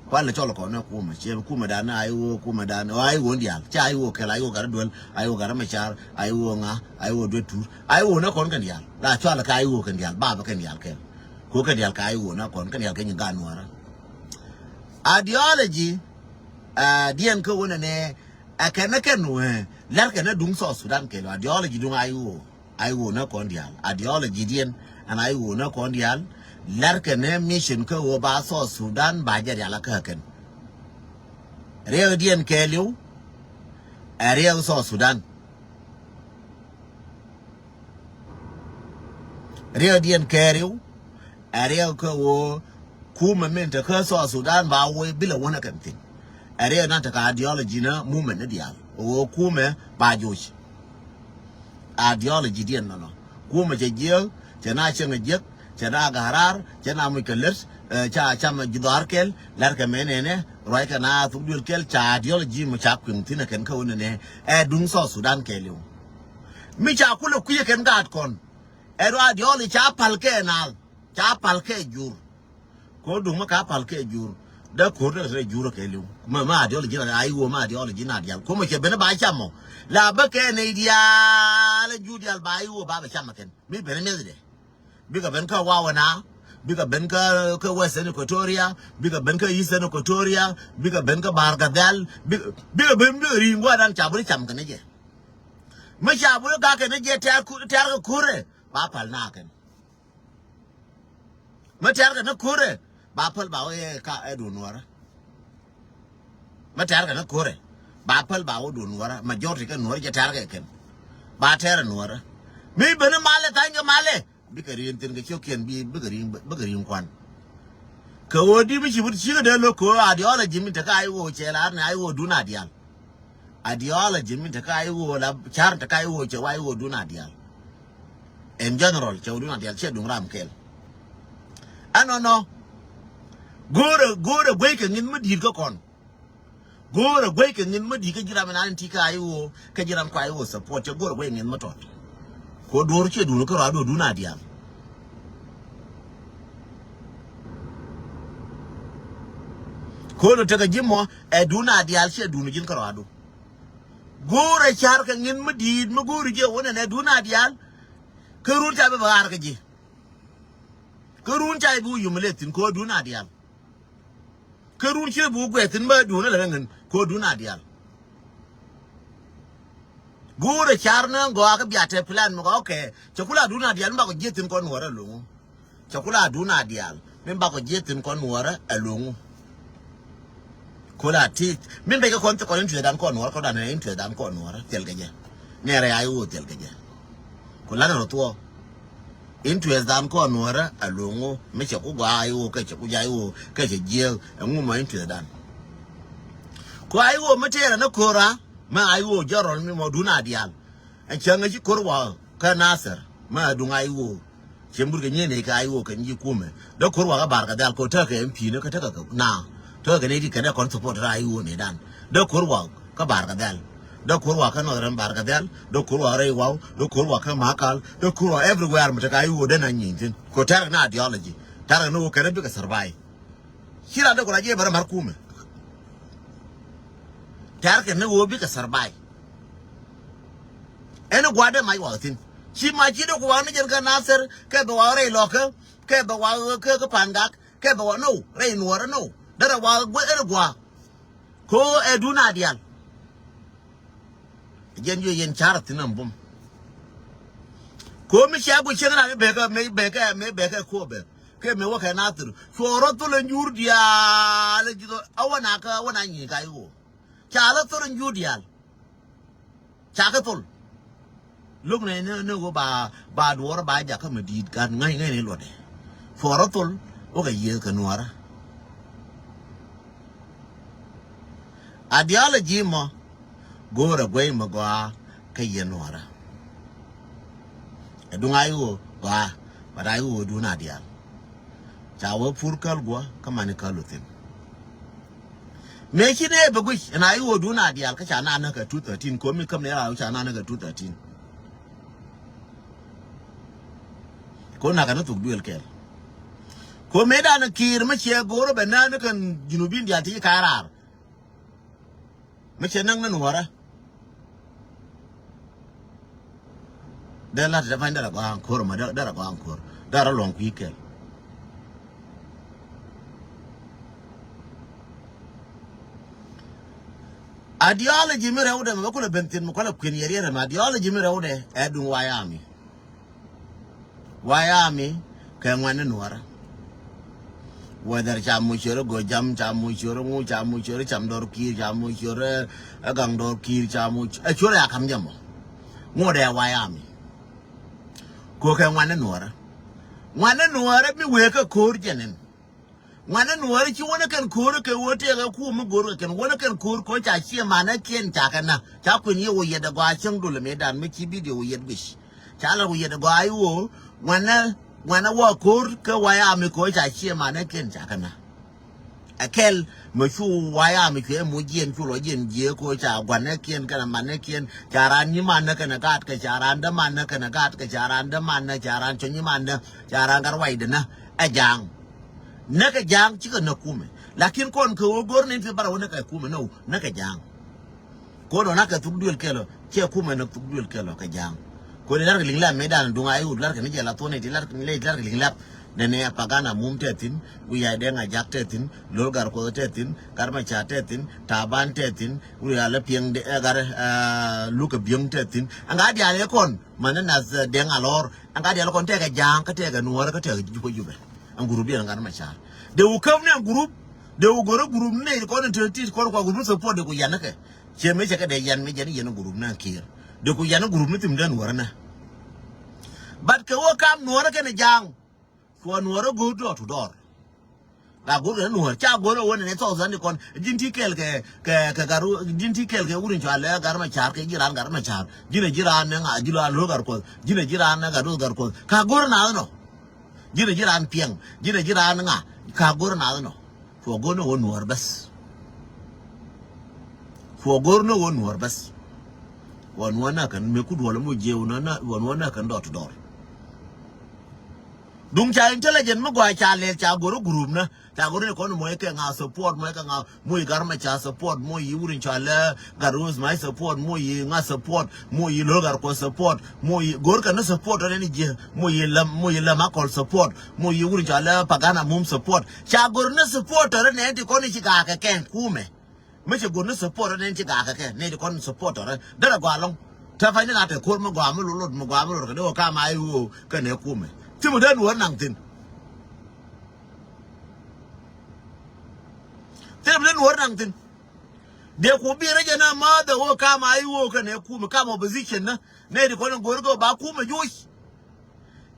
Kualɛ cɔl kɔn ɛ kumɛ ciɛ kumɛ dan ɛ I O, kumɛ dan ɛ I O diaal. Cɛ I O kɛl, I O gat duel, I O gat mɛ car, I O ŋa, I O duet tur, I O nɛ kɔn kɛn diaal. La cɔal kɛ I O kɛn diaal, bapɛ kɛn diaal kɛl. Ko kɛn diaal kɛ I O nɛ kɔn kɛn diaal kɛ nyin gan Nuäärä. Ideology, ɛ diɛn kä wä nɛ nɛ ɛ kɛn nɛ kɛn wä lɛr kɛn nɛ duŋ South Sudan kɛl. Ideology duŋ I O. I O nɛ kɔn diaal. Ideology diɛn ɛn I O nɛ kɔn diaal. Lɛr kɛn nɛ mission kä wä ba South Sudan ba jɛ diaal a kä kɛn. Riɛk diɛn kɛɛliw ɛ riɛk South Sudan. Riɛk diɛn kɛɛliw ɛ riɛk kä wä kumɛ min te kä South Sudan ba wä bilɛ wä nɛ kɛn thi̱n. Ɛ riɛk nan te ka ideology nɛ movement ni diaal wä kumɛ ba joc. Ideology diɛn nɔnɔ. Kumɛ cɛ jiäk, cɛ na cieŋ jiäk, cɛ na garar, cɛ na muc kɛ lät, ɛ, ca cam ji̱ dhɔaar kɛl, lar kɛ mɛ nɛnɛ, ruac kɛ na thuk duël kɛl, ca ideology mɛ ca kuiŋ thi̱n ɛ kɛn kä wä nɛnɛ, ɛ duŋ South Sudan kɛɛliw. Mi ca kulɛ kui̱ ɛ kɛn gaat kɔn, ɛ ruac ideology ca pal kɛ naath, ca pal kɛ jur. Ko duŋ mi ka pal kɛ jur. Dee ko̱r dee rɛ jur kɛ liw. Mɛ, mɛ ideology na I O, mɛ ideology na dial. Ko mɛ cɛ ben ba cam mɔ. La bä kɛ nɛ dial, jur dial ba I O ba bɛ cam kɛn. Mi ben mɛ dɛ. Bikɛ ben kä Wawɛ na. Bikɛ ben kä, kä Western Equatoria. Bikɛ ben kä Eastern Equatoria. Bikɛ ben kä Bahr el Ghazal. Bikɛ, bikɛ ben, bikɛ ri̱i̱ŋ guadan ca buri cam kɛn jɛ. Mɛ ca buri ka kɛn jɛ tɛr ku, tɛr kɛ kurɛ. Ba pal na kɛn. Mɛ tɛ̈rkɛ ni ko̱rɛ ba päl ba wä yɛ ka ɛ duun Nuɔrä. Mɛ tɛ̈rkɛ ni ko̱rɛ ba päl ba wä duun Nuɔrä. Majority kɛ Nuɔrä jɛ tɛ̈rkɛ kɛn ba tɛ̈rɛ Nuɔrä. Mi ben ni malɛ tha̱ny kɛ malɛ bikɛ ri̱i̱n thi̱n kɛ ciökiɛn bi bikɛ ri̱i̱n bikɛ ri̱i̱n kuan. Kɛ ɣöö di mi ci wut cikɛ dee lo̱k kɛ ɣöö ideology mi tekä I O cɛ la ni I O duun a diaal. Ideology min tekä I O la car tekä I O cɛ wa I O duun a diaal. In general cɛ wa duun a diaal cɛ duŋ ram kɛl. Ɛnɔnɔ go̱o̱rɛ go̱o̱rɛ guey kɛ ŋi̱n mi di̱i̱t kä kɔn. Go̱o̱rɛ guey kɛ ŋi̱n mi di̱i̱t kä ji̱ ram in an ti kä I O kä ji̱ ram kua I O support cɛ go̱o̱rɛ guey ŋi̱n mi tɔt. Ko duɔ̱ɔ̱r ciɛ duun kä rɔadu duun a diaal. Ko̱n tekɛ ji̱ mɔ ɛ duun a diaal ciɛ duun ji̱n kä rɔadu. Go̱o̱rɛ car kɛ ŋi̱n mi di̱i̱t mi go̱o̱ri jiɛ wä nɛnɛ duun a diaal. Kä run ca bi bɛ ɣaar kä ji̱. Kä run ca bi wä yum lɛ thi̱n ko̱ duun a diaal. Kä run ciɛ bi wä guɛ thi̱n bä duun lɛ ŋi̱n ko̱ duun a diaal. Go̱o̱rɛ car ni gɔaa kä bia tɛ plan mi gɔaa kɛ cɛ kula duun a diaal mi bakɔ jiɛ thi̱n kɔn wärä lo̱ŋ. Cɛ kula duun a diaal mi bakɔ jiɛ thi̱n kɔn wärä ɛ lo̱ŋ. Kula ti mi bɛ kɛ kɔn ti kɔn in tuɛ dan kɔn wärä kɔn dan in tuɛ dan kɔn wärä thil kɛ jɛ. Nɛrɛ ya iwä thil kɛ jɛ. Kula nɛrɛ thuɔ. Interest dan kɔn nuɔrä a loŋu mi cɛ ku gɔaa a iwoo kɛ cɛ ku ja iwoo kɛ cɛ jiɛk ɛŋu mɔ interest dan. Ku a iwoo mi tëërä ni ko̱ra mi a iwoo jɛ rɔl mi mɔ duun a diaal. Ɛn cäŋ ɛ ci ko̱r wa kä Nasir mi a duŋ a iwoo. Cɛ mur kɛ nyieen ɛ kɛ a iwoo kɛ nyi kumɛ dee ko̱r wa kä Bar kɛ Dhɛl kɛ tekɛ ɛn pi̱i̱ni kä tekɛ kɛ na tekɛ kɛ nɛy ti kɛn ɛ kɔn support ra a iwoo nɛy dan dee ko̱r wa kä Bar kɛ Dhɛl. Dee ko̱r wa kä Northern Bar kɛ Dhɛl dee ko̱r wa rɛy waw dee ko̱r wa kä Makal dee ko̱r wa everywhere mi te ka iwoo dee na nyieny thi̱n. Kɛ tɛrkɛ ni ideology tɛrkɛ ni woo kɛn bikɛ survive. Ci ran dee kɛ rɔ jiɛ bɛ rɔ mɛr kumɛ. Tɛrkɛ ni woo bikɛ survive. Ɛn gua̱a̱r dee mac waw thi̱n ci mac ci dee kɛ waw ni jɛn kä Nasir kɛ bɛ waw rɛy lɔkä kɛ bɛ waw kä kä Pangak kɛ bɛ waw no rɛy nuɔrä no dee rɛ waw guɛ ɛn gua̱a̱. Ko ɛ duun a diaal. Jɛn juɛ yɛn car thi̱n ɛn bum. Ko mi cia guic cieŋ ran mi bekɛ mi bekɛ mi bekɛ kuɔbɛ kɛ mi wä kɛ Nathir cuɔ rɔ thol ɛn jur diaal. Ɛ wä na kä wä na nyi ka iwoo. Ca lä thol in jur diaal. Ca kɛ thol. Lo̱k nɛ ni ni ɣöö ba ba duɔɔr ba jakä mi di̱i̱t gat ŋäc ŋäc ni luɔtdɛ. Cuɔrä thol wä kɛ yiëëth kɛ nuɔɔrä. Ideology mɔ go̱o̱rɛ guey mɛ gɔaa kä yɛ nuɔɔrä. Ɛ duŋ a i̱ ɣöö gɔaa, but a i̱ ɣöö duun a diaal. Ca wee pur käl guɔ kä mani käl wä thi̱n. Mëë ci nɛ bɛ guic ɛn a i̱ ɣöö duun a diaal kä ca na näk kɛ two thirteen, ko̱mi käm nɛ ra ca na näk kɛ two thirteen. Ko nakä ni thuk duël kɛl. Ko mëë dan kiir mi ciɛ go̱o̱r bɛ nään ni kɛn junubin diaal ti ci ka̱a̱ raar. Mi ciɛ näk ni nuɔ̱ɔ̱rä. Dee lat dee pa̱ny dee rɛ gɔaa aŋko̱r ma dee rɛ gɔaa aŋko̱r dee rɛ luɔ̱ŋ kui̱ kɛl. Ideology mi rɛwdɛ mɛ bä kulɛ ben thi̱n mi kulɛ kui̱n yɛ riɛt ɛmɛ, ideology mi rɛwdɛ ɛ duŋ wayami. Wayami kɛ ŋuɛ̈tni nuɔ̱ɔ̱rä. Whether ca muc cör ɛ Gojam, ca muc cör ɛ ŋu, ca muc cör ɛ Cam Dɔr Kiir, ca muc cör ɛ Gaŋ Dɔr Kiir, ca muc ɛ cör ɛ Akam jɛ mɔ. Ŋuɔ̱t ɛ wayami. Ko kɛ ŋuɛ̈tni nuɔ̱ɔ̱rä. Ŋuɛ̈tni nuɔ̱ɔ̱rä mi wëë kɛ ko̱r jɛn ɛn. Ŋuɛ̈tni nuɔ̱ɔ̱rä ci wänä kɛn ko̱r kɛ wä tëëk ɛ kuum mi go̱r kɛ kɛn wänä kɛn ko̱r kɛ ca ciɛ manä kiɛn ca kɛ na ca kuën yɛ wä yɛt ɛ gɔaa cäŋ dul ɛ mëëdan mi ci video wä yɛt guic. Ca lɛ wä yɛt ɛ gɔaa i̱ wä ŋuɛ̈tni ŋuɛ̈tni wä ko̱r kɛ wayami kɛ ca ciɛ manä kiɛn ca kɛ na. Ɛ kɛl mɛ cu wayami cuɛ muc jiɛn cu lɔ jiɛn jiɛ kɛ ca gua̱nä kiɛn kɛnɛ manä kiɛn ca raan nyi manä kɛnɛ gaat kɛ ca raan dä manä kɛnɛ gaat kɛ ca raan dä manä ca raan cɔ nyi manä ca raan gat waydɛ na. Ɛ ja̱a̱ŋ. Näk kɛ ja̱a̱ŋ cikɛ näk kumɛ. Lakin kɔn kɛ ɣöö go̱r ni ti barɛ wä näk kɛ kumɛ nɔ näk kɛ ja̱a̱ŋ. Ko̱n ɔ nak kɛ thuk duël kɛl ɔ ciɛ kumɛ näk thuk duël kɛl ɔ kɛ ja̱a̱ŋ. Ko̱n ilar kɛ liŋ lap mëëdan duŋ a iwut lar kɛ ni jɛ la thuɔ̱n iti lar kɛ ni lɛ ilar kɛ liŋ lap. Nɛnɛ Pagana Mum tɛ thi̱n, Wi̱i̱ Ya̱ Dɛŋ Ajak tɛ thi̱n, Lo̱l Gatkuɔth tɛ thi̱n, Gat Macar tɛ thi̱n, Taban tɛ thi̱n, Wuri Alɛ Piɛŋ de ɛ gat ɛ Lukɛ Biäŋ tɛ thi̱n. Ɛŋa diaal ɛ kɔn manɛ nath ɛ Dɛŋ Alɔr. Ɛŋa diaal ɛ kɔn tɛkɛ ja̱a̱ŋ kä tɛkɛ nuɔ̱ɔ̱rä kä tɛkɛ jupä jupɛ. Ɛn gurup diɛn gat Macar. Dee wä käp ni ɛn gurup. Dee wä go̱rä gurup ni nɛy ti kɔn in te ti kɔn kua gurup ni support dee ku yan ni kɛ. Ciɛ mëë cɛ kɛ dee yan mëë jɛn yɛn gurup ni kiɛɛr. Dee ku yan ni gurup ni thim dee nuɔ̱ɔ̱rä ni. But kɛ wä kam nuɔ̱ɔ̱rä kɛnɛ ja̱a̱ŋ. Cua nuɔ̱ɔ̱rä go̱o̱r door to door. La go̱o̱r kɛnɛ nuɔ̱ɔ̱r ca go̱o̱r ɛ wä nɛnɛ South Sudan ni kɔn ji̱n ti kɛɛl kɛ kɛ kɛ gat ji̱n ti kɛɛl kɛ Wuri cua lɛ gat Macar kɛ ji̱ raan gat Macar ji̱n ɛ ji̱ raan ni ŋa ji̱ raan lo̱ gat Kuɔth ji̱n ɛ ji̱ raan ni gat Kuɔth gat Kuɔth ka go̱o̱r naath nɔ. Ji̱n ɛ ji̱ raan Piɛŋ ji̱n ɛ ji̱ raan ŋa ka go̱o̱r naath nɔ. Cua go̱o̱r ni wä nuɔ̱ɔ̱r bäth. Cua go̱o̱r ni wä nuɔ̱ɔ̱r bäth. Wä nuɔ̱ɔ̱r na kɛn mëë ku duɔl mi jiɛ wä nuɔ̱ɔ̱r na wä nuɔ̱ɔ̱r na kɛn door to door. Duŋ ca intelligent mi gɔaa ca lɛl ca go̱r gurup na ca go̱r ni kɔn mɔc kɛ ŋa support mɔc kɛ ŋa mɔc gat Macar support mɔc yi Wuri cua lɛ gat Kuɔth Macar support mɔc yi ŋa support mɔc yi Lo̱ gat Kuɔth support mɔc yi go̱r kɛ ni support rɛ ni jiɛ mɔc yi lɛm mɔc yi lɛm akɔl support mɔc yi Wuri cua lɛ Pagana Mum support ca go̱r ni support rɛ ni ti kɔn ci gaa kɛ kɛn kumɛ. Mi ci go̱r ni support rɛ nɛn ci gakä kɛ nɛy ti kɔn support rɛ derɛ gɔaa lɔŋ. Tɛ pany ni ŋa̱ tɛ ko̱r mi gɔaa mi lolot mi gɔaa mi lolot kɛ dee wä kam a i̱ ɣöö kɛnɛ kumɛ. Thim dee nuɔ̱ɔ̱r naŋ thi̱n. Thim dee nuɔ̱ɔ̱r naŋ thi̱n. Dee ku bi rɛ jɛ na ma dee wä kam a i̱ ɣöö kɛnɛ kumɛ kam opposition na nɛy ti kɔn go̱r kɛ ba kumɛ juuc.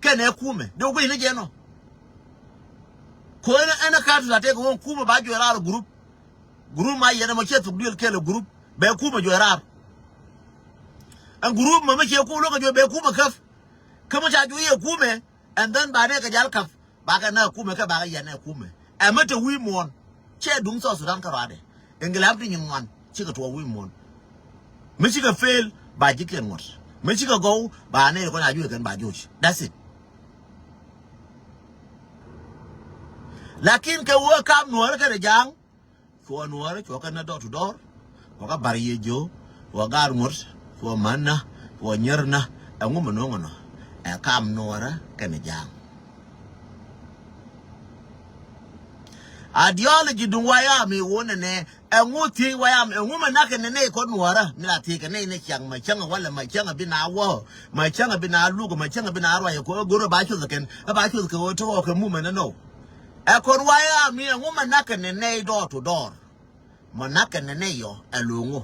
Kɛnɛ kumɛ dee wä guic ni jɛ nɔ. Ko ɛn ɛn ɛ kat la tɛk wä kumɛ ba juɔc raar group. Gurup ma yɛn ɛmɔ ciɛ thuk duël kɛl ɛ gurup bɛ kumɛ juɔc raar. Ɛn gurup mɛ mi ciɛ kum lo̱kɛ juɔc bɛ kumɛ käp. Kä mi ca juɔc yɛ kumɛ and then ba nɛ kɛ jal käp ba kɛ nɛ kumɛ kɛ ba kɛ yɛn ɛ kumɛ. Ɛmɛ te wi̱i̱ muɔ̱ɔ̱n ciɛ duŋ South Sudan kä ruaadɛ. Ɛn gilap ti nyin ŋuan cikɛ tuɔɔk wi̱i̱ muɔ̱ɔ̱n. Mi cikɛ fail ba ji̱ kiɛn ŋuɔ̱t mi cikɛ gɔw ba nɛ kɔn a juɔc kɛn ba joc. That's it. Lakin kɛ wee kam nuɔ̱ɔ̱rä kɛnɛ ja̱a̱ŋ. Cuɔ nuɔɔrä cuɔ kɛn na dɔr tu dɔr. Cuɔ kä bar yie jiö. Cuɔ gar ŋuɔ̱t. Cuɔ män na. Cuɔ nyier na. Ɛŋu mi no̱o̱ŋ ɛnɔ ɛ kam nuɔɔrä kɛnɛ ja̱a̱ŋ. Ideology duŋ wayami wun ɛnɛ. Ɛŋu thiec wayami ɛŋu mi nak ɛnɛ nɛy kɔn nuɔɔrä mi la thiec kɛ nɛy ni ciaŋ ma cäŋ walɛ ma cäŋ bi na wä. Ma cäŋ bi na luk ma cäŋ bi na ruac kɛ go̱r ba cuth kɛn ba cuth kɛ wä tɔk kɛ mumɛ ni nɔ. Ɛ kɔn wayami ɛŋu mi nak ɛnɛ nɛy dɔr tu dɔr. Mɔ nakɛ nɛ nɛ yɔ ɛ lo̱ŋ ŋu.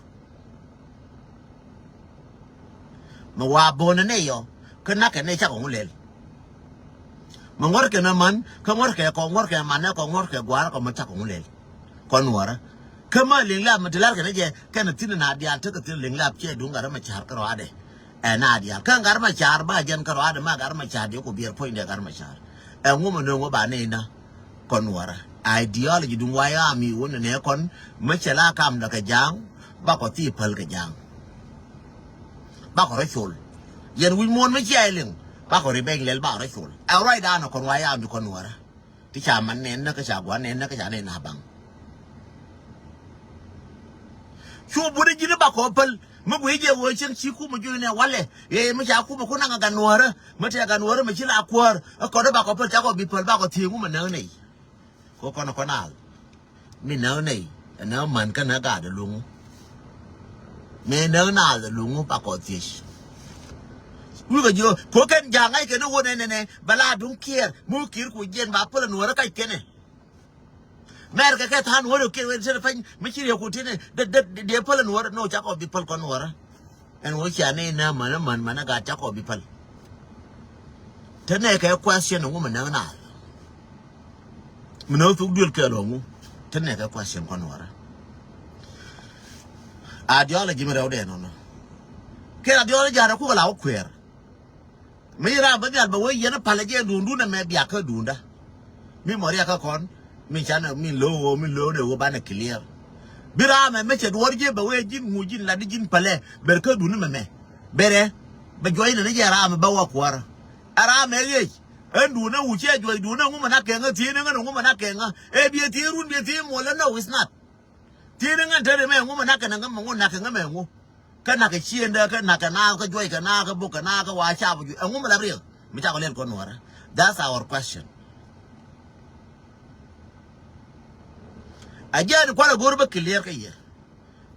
Mɛ wa bo̱o̱n nɛ nɛ yɔ kä nakɛ nɛ cakɔ ŋu lɛl. Mɛ ŋuɔ̱rkɛ nɛ man kä ŋuɔ̱rkɛ kɔ ŋuɔ̱rkɛ manɛ kɔ ŋuɔ̱rkɛ gua̱a̱r kɔ mɛ cakɔ ŋu lɛl. Kɔn Nuɔ̱ɔ̱rä kä mɛ liŋ lap mɛ ti larkɛ nɛ jɛ kɛn thi̱n na diaal tekɛ thi̱n liŋ lap cɛ duŋ gat rɛ mɛ ca̱r kärɔadɛ. Ɛ na diaal kä gat rɛ mɛ ca̱r ba jɛn kärɔadɛ ma gat rɛ mɛ ca̱r diɛ ku biɛr puɔ̱nydɛ gat rɛ mɛ ca̱r. Ɛ ŋu mɛ nööŋ wä ba nɛ inä. Kɔn Nuɔ̱ɔ̱rä ideology duŋ wayami wun nɛ kɔn mɛ cɛ la kamdä kɛ ja̱a̱ŋ. Bakɔ thii päl kɛ ja̱a̱ŋ. Bakɔ rɔ col. Yɛn wi̱c muɔ̱ɔ̱n mɛ cia iliŋ bakɔ ri bɛny lɛl bakɔ rɔ col. Ɛ ruacdan ɛ kɔn wayami Kɔn Nuɔ̱ɔ̱rä. Ti ca man nɛn nä kä ca gua̱n nɛn nä kä ca nɛn na baŋ. Cu buni ji̱n bakɔ päl. Mi guiy jɛ wee cieŋ ci kumɛ juɔ̱c nɛ walɛ. Ɛ mi ca kumɛ ku naŋ a Gat Nuɔ̱ɔ̱rä mi tɛ Gat Nuɔ̱ɔ̱rä mi ci la kuäär. Ɛ kɔn bakɔ päl cakɔ bi päl bakɔ thieŋ wumɛ näk nɛy. Kɔ kɔn kɔn al. Mi näk nɛy ɛ näk man kä näk gaat ɛ luŋu. Mi näk naath ɛ luŋu bakɔ thiec. Wikɛ jiö kɔ kɛn ja̱a̱ŋ ŋa̱ckɛ ni wun ɛnɛnɛ bɛ la duŋ kiɛɛr mi wä kiɛɛr ku jiɛn ba päl ɛ Nuɔ̱ɔ̱rä kac kɛnɛ. Mɛr kɛ kɛ tha̱a̱n wä rɛ kiɛɛr wä rɛ tɛn pany mi ci riɛk ku tini dee dee dee päl ɛ Nuɔ̱ɔ̱rä ni wä cakɔ bi päl kɔn Nuɔ̱ɔ̱rä. Ɛn wä cia ni nä män män män ɛ gaat cakɔ bi päl. Te nɛ kɛ question ŋu mi näk naath. Mi näk thuk duël kɛɛl ɣɔŋu. Te nɛ kɛ question Kɔn Nuɔ̱ɔ̱rä. Ideology mi rɛwdɛ nɔnɔ. Kɛ ideology arɛ kukɛ la wä kuɛɛr. Mi ram bä nhial bɛ wee yɛn palɛ jɛ duundun ɛmɛ biakä duunda. Mi mɔ riakä kɔn mi canɛ mi lo̱o̱ ɣöö mi lo̱o̱ dee ɣöö banɛ clear. Bi ram ɛmɛ cɛ duɔ̱ɔ̱r jɛ bɛ wee ji̱n ŋu ji̱n lat di ji̱n palɛ ber kä duundun ɛmɛ. Berɛ bɛ juɔcnɛ ni jɛ ram bä wä kuäärä. Ɛ ram ɛ ɣec ɛn duundɛ wuc cɛ juɔc duundɛ ŋumɛ na kɛŋä thieen ɛ ŋän ŋumɛ na kɛŋä. Ɛ biɛ thieen run biɛ thieen muɔlä no is not. Thieen ɛ ŋän te ri mɛ ŋumɛ na kɛnɛ ŋä mɛ ŋu na kɛ ŋä mɛ ŋu. Kä nakɛ ciëndä kä nakɛ naath kä juɔc kɛ naath kä bok kɛ naath kä wa cap juɔc ɛŋu mi la riɛk mi cakɔ lɛl Kɔn Nuɔ̱ɔ̱rä. That's our question. A jiɛn kualɛ go̱r bä clear kä yɛ.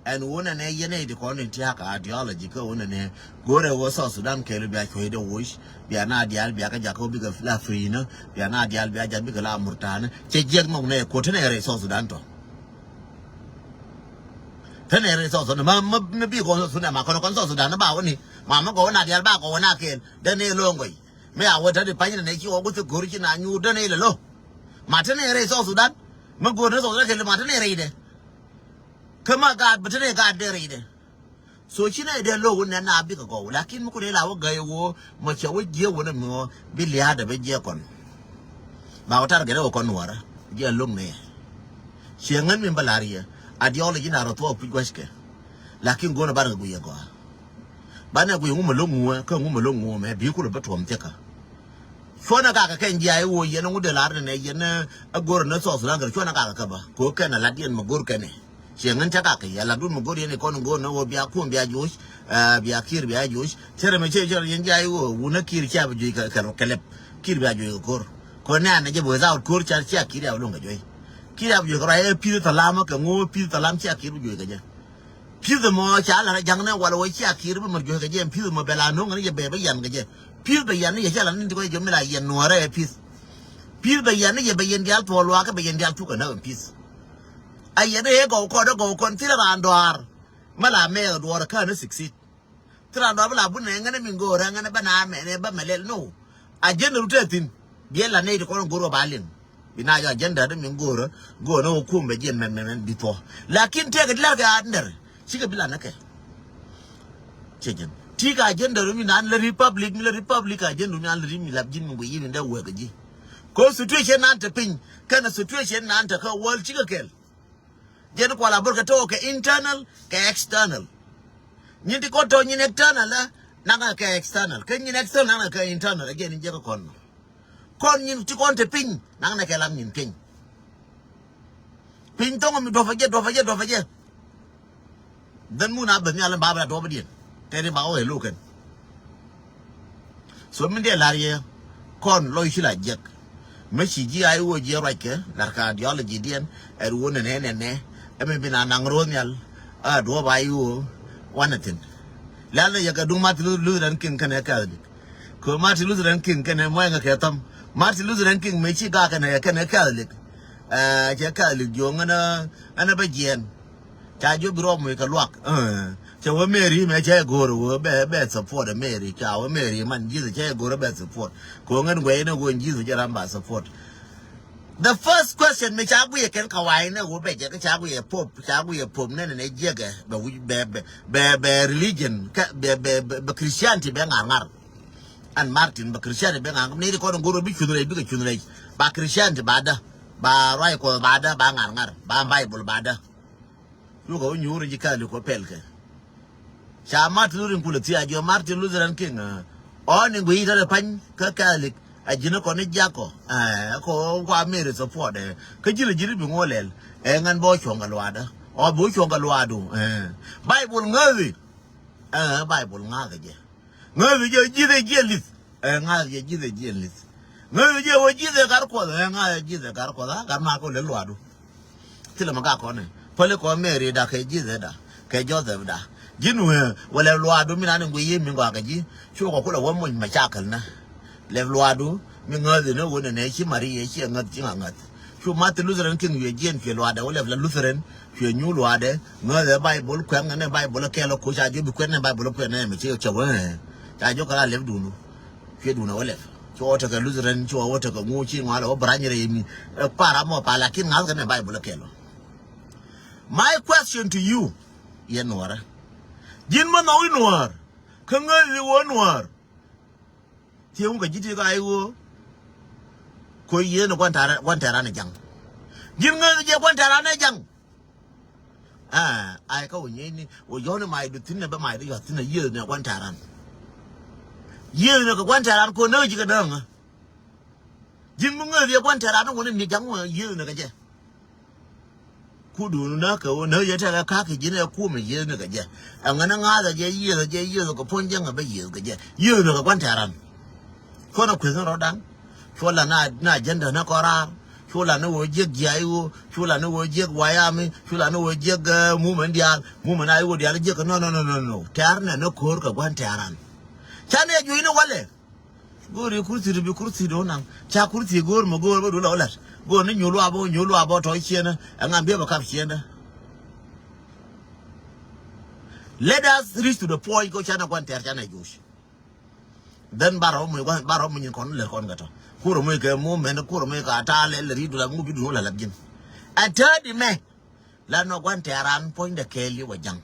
Ɛn wunɛ nɛ yɛn ɛ di kɔn in tiak ideology kä wunɛ nɛ go̱rɛ wä South Sudan kɛl bia cuɔ̱cdɛ woc bia na diaal bia kä jakä bikɛ la free nä bia na diaal bia jakä bikɛ la murtanä cɛ jiɛk nhɔk nɛ ko̱t nɛ rɛy South Sudan tɔ. Te nɛ rɛy South Sudan ma ma ma bi kɔn South Sudan ma kɔn kɔn South Sudan ba wä ni ma ma gɔw na diaal ba gɔw na kɛl dɛ nɛ loŋ gɔy. Mɛ a wä te di pany nɛ ci wä guth go̱r ci na nyuur dɛ nɛ lɛ lo. Ma te nɛ rɛy South Sudan ma go̱r nɛ South Sudan kɛl ma te nɛ rɛy dɛ. Kä ma gaat bä te nɛ gaat dɛ rɛy dɛ. So ci nɛ dee lo̱k wä nɛn na bikɛ gɔw lakin mi kun ila wä gäi wä mɔ cɛ wä jiɛ wä nɛ mi wä bi lia̱a̱dɛ bä jiɛ kɔn. Ba wä tar gɛrɛ wä kɔn Nuɔ̱ɔ̱rä jiɛ lo̱k nɛ. Ciɛ ŋän mi bä lar yɛ a diɔl ji̱n a rɔ thuɔk puc gua̱ckɛ. Lakin go̱n a bar kɛ guiyɛ gɔaa. Banɛ guiyɛ ŋumɛ lo̱k ŋuɛ kä ŋumɛ lo̱k ŋuɛ mɛ bi kulɛ bä tuɔm thiɛkä. Cuɔnɛ kakɛ kɛn jiay wä yɛn ŋu dee lar nɛ yɛn a go̱r nɛ South Sudan kɛ cuɔnɛ kakɛ kɛ bä ko kɛn a lat yɛn mɛ go̱r kɛnɛ. Ciɛ ŋän cä kakɛ yɛ latdun mi go̱r yɛn ikɔn go̱r ni ɣöö bia kum bia joc, eh, bia ki̱i̱r bia joc. Cärɛ mi cɛ cɛ yɛn jia i̱ ɣöö wun a ki̱i̱r cia bi joc kɛ kɛ kɛ lɛp ki̱i̱r bia joc kɛ ko̱r. Kɔn ni an jɛ bi without ko̱r ca cia ki̱i̱r ya bi lo̱ŋ kɛ joc. Ki̱i̱r ya bi joc kɛ ruac ɛ pi̱th thalam kɛ ŋo̱o̱ pi̱th thalam cia ki̱i̱r bi joc kɛ jɛ. Pi̱th mɔ ca la ja̱ŋ ni wal wä cia ki̱i̱r bi mɛ joc kɛ jɛ pi̱th mɔ bɛ la no̱ŋ ni jɛ bɛ bä yan kɛ jɛ. Pi̱th bɛ yan ni jɛ ca la ni ti kɔ jɛ mi la yɛn nuɔrɛ ɛ pi̱th. Pi̱th bɛ yan ni jɛ bɛ yɛn dial thuɔl luakä bɛ yɛn dial thuk ɛ näk ɛn pi̱th. A yɛn ëë gɔw kɔn ɛ gɔw kɔn thilɛ raan dɔaar. Mä la mɛɛk ɛ duɔɔr ɛ kään ɛ succeed. Thilɛ raan dɔaar bä la bun ɛ ŋän ɛ min go̱o̱r ɛ ŋän ɛ bä na mɛn ɛ bä mɛ lɛl no. Agenda ru tɛth thi̱n. Biɛ la nɛy ti kɔn ɛ go̱o̱r ɛ ba liŋ. Bi na jɔ agenda ɛ min go̱o̱r ɛ go̱o̱r ɛ wä kum bɛ jiɛn mɛn mɛn mɛn bi thuɔ̱k. Lakin tëëkɛ ti la̱rkɛ a dɛr cikɛ bi la näkɛ. Cɛ jɛn ti ka agenda ru mi nan lɛ republic mi lɛ republic agenda ru mi nan lɛ ri mi lap ji̱n mi guiy yi mi dee wek ɛ ji̱. Ko situation nan te piny kɛnɛ situation nan te kä world cikɛ kɛl. Jɛn kual a bor kɛ tɔk kɛ internal kɛ external. Nyin ti kɔn tɔk nyin external la naŋ kɛ external kɛ nyin external naŋ kɛ internal jɛn in jɛ kɛ kɔn. Kɔn nyin ti kɔn te piny naŋ kɛ lam nyin piny. Piny thɔŋ mi duɔpɛ jɛ duɔpɛ jɛ duɔpɛ jɛ. Dhɛn mun a ben nhial in ba bɛ la duɔpɛ diɛn tɛn in ba wä wee lo̱k kɛn. So min dee lar yɛ kɔn lɔc ci la jiɛk. Mi ci ji̱ a i̱ ɣöö jiɛ ruackɛ lar ka ideology diɛn ɛ ruɔ̱n nɛnɛ nɛnɛ. Ɛ mi bi na naŋ ro̱o̱ nhial a duɔ̱ɔ̱p a i̱ ɣöö wanɛ thi̱n. Lɛl ni yɛ kɛ duŋ Martin Luther, Luther and King kɛnɛ Catholic. Kɛ Martin Luther and King kɛnɛ muɛŋɛ kɛ thäm Martin Luther and King mëë ci gak kɛnɛ kɛnɛ Catholic. Ɛ cɛ Catholic jiɔŋ ɛn ɛ bä jiɛn. Ca jiök bi rɔm wec kɛ luak. Cɛ wä Mary mɛ cɛ go̱o̱r wä bɛ bɛ support Mary, ca wä Mary man Jesus cɛ go̱o̱r bɛ support. Kɛ wä ŋän guɛy ni wä Jesus jɛ ram ba support. The first question mi ca guiyɛ kɛn kawai ni wä bɛ jɛ kä ca guiyɛ pop, ca guiyɛ pop ni ni jiɛkɛ bɛ wi̱c bɛ bɛ bɛ bɛ religion kɛ bɛ bɛ bɛ Christianity bɛ ŋar ŋar. An Martin bɛ Christianity bɛ ŋar ŋar ni di kɔn go̱o̱r bi cuth rɛy bikɛ cuth rɛy ba Christianity ba dä ba ruac Kuɔth ba dä ba ŋar ŋar ba Bible ba dä. Cukɛ wä nyuur ji̱ Catholic kɔ pɛl kɛ. Ca Martin Luther King kulɛ thia̱a̱ jiɔ Martin Luther King. Ɔ ni guiy i̱ tɔ̱ lɛ pa̱ny kä Catholic a ji̱n kɔn i̱ jiakɔ. Kɔ kua Mary support ɛ kä ji̱n a ji̱n i̱ bi ŋuɔ lɛl. Ɛ ŋän bä cuɔ̱ŋ kɛ luaadä ɔ bi cuɔ̱ŋ kɛ luaadu. Bible ŋääthi. Bible ŋääthi jɛ. Ŋäth jɛ ji̱th ɛ jiɛn li̱th. Ɛ ŋa̱th jɛ ji̱th ɛ jiɛn li̱th. Ŋäth jɛ wä ji̱th ɛ gar Kuɔth ɛ ŋa̱th jɛ ji̱th ɛ gar Kuɔth a gar ma kɔ lɛ luaadu. Thilɛ ma gak kɔn ɛ päli kɔ Mary da kɛ ji̱th ɛ da kɛ Joseph da. Ji̱n wee wä lɛ luaadu mi nan in gui yi mi gɔaa kɛ ji̱. Cu kɔ kulɛ wä muc ma cakɛl nä. Lɛ luaadu mi ŋäth in ɛ wä nɛ nɛ ci Maria ci ɛ ŋäth ci ŋa ŋäth. Cu Martin Luther King cuɛ jiɛn cuɛ luaadɛ wä lɛp la Lutheran cuɛ nyu luaadɛ. Ŋäthɛ Bible kuɛŋ nɛ Bible kɛl ɔ koc a jiɔ bi kuɛn nɛ Bible kuɛn nɛ mi ci cɛ wä. Ca jiɔ kɛ la lɛp dun. Cuɛ dun a wä lɛp. Cu wä tekɛ Lutheran cu wä tekɛ ŋu ci ŋual ɔ brany rɛ mi. Para mɔ pa lakin ŋath kɛ nɛ Bible kɛl ɔ. My question to you. Yɛ nuɔrɛ. Ji̱n mɛ nhɔk i̱ nuɔr. Kä ŋäthi wä nuɔr. Thiee wun kɛ ji̱ ti ka i̱ ɣöö. Ko yiëëth ni gua̱n tɛ̈ran ɛ ja̱ŋ. Ji̱n ŋäth jɛ gua̱n tɛ̈ran ɛ ja̱ŋ. Aa, ay kä wä nyiecni wä yɔ̱ni mac du thi̱n ɛ bä mac du yɔ̱a̱th thi̱n ɛ yiëëth ni gua̱n tɛ̈ran. Yiëëth ni kɛ gua̱n tɛ̈ran ko näk ji̱ kɛ dääŋä. Ji̱n mi ŋäth jɛ gua̱n tɛ̈ran ni wä ni mi ja̱ŋ wä yiëëth ni kɛ jɛ. Kudun näk kɛ wä näk jɛ tɛkɛ ka̱k kɛ ji̱n ɛ kumɛ yiëëth ni kɛ jɛ. Ɛŋɛ ni ŋa̱thɛ jɛ yiëëth jɛ yiëëth kɛ puɔ̱ny jɛ ŋɛ bä yiëëth kɛ jɛ yiëëth ni kɛ gua̱n tɛ̈ran. Cuɔnɛ kueth ni rɔ̱dan. Cuɔ la na na agenda ni kɔn raar. Cuɔ la ni wä jiɛk jiay wä. Cuɔ la ni wä jiɛk wayami. Cuɔ la ni wä jiɛk mumɛn diaal mumɛn ay wä diaal jiɛk nɔ nɔ nɔ nɔ nɔ tɛ̈r nɛ ni ko̱r kɛ gua̱n tɛ̈ran. Canɛ juɔ̱cni walɛ. Go̱o̱ri kurthi ti bi kurthi do̱naŋ ca kurthi go̱o̱r mɛ go̱o̱r bä dul ɛ wä la̱t. Go̱o̱r ni nyuul wabä nyuul wabä tɔ̱ ciɛnä. Ɛŋa biɛ bɛ kap ciɛnä. Let us reach to the point kɔ canɛ gua̱n tɛ̈r canɛ juɔ̱c. Then barɔ muc gua̱n barɔ muc nyin kɔn lɛr kɔn kɛ tɔ̱. Kurɛ muc kɛ mumɛn kurɛ muc kɛ a ta̱a̱ lɛl lɛr i̱ dul a ŋu bi dul wä la̱t ji̱n. Ɛ täädi mɛ. La nɔ gua̱n tɛ̈ran puɔ̱nydɛ kɛɛl i̱ wä ja̱ŋ.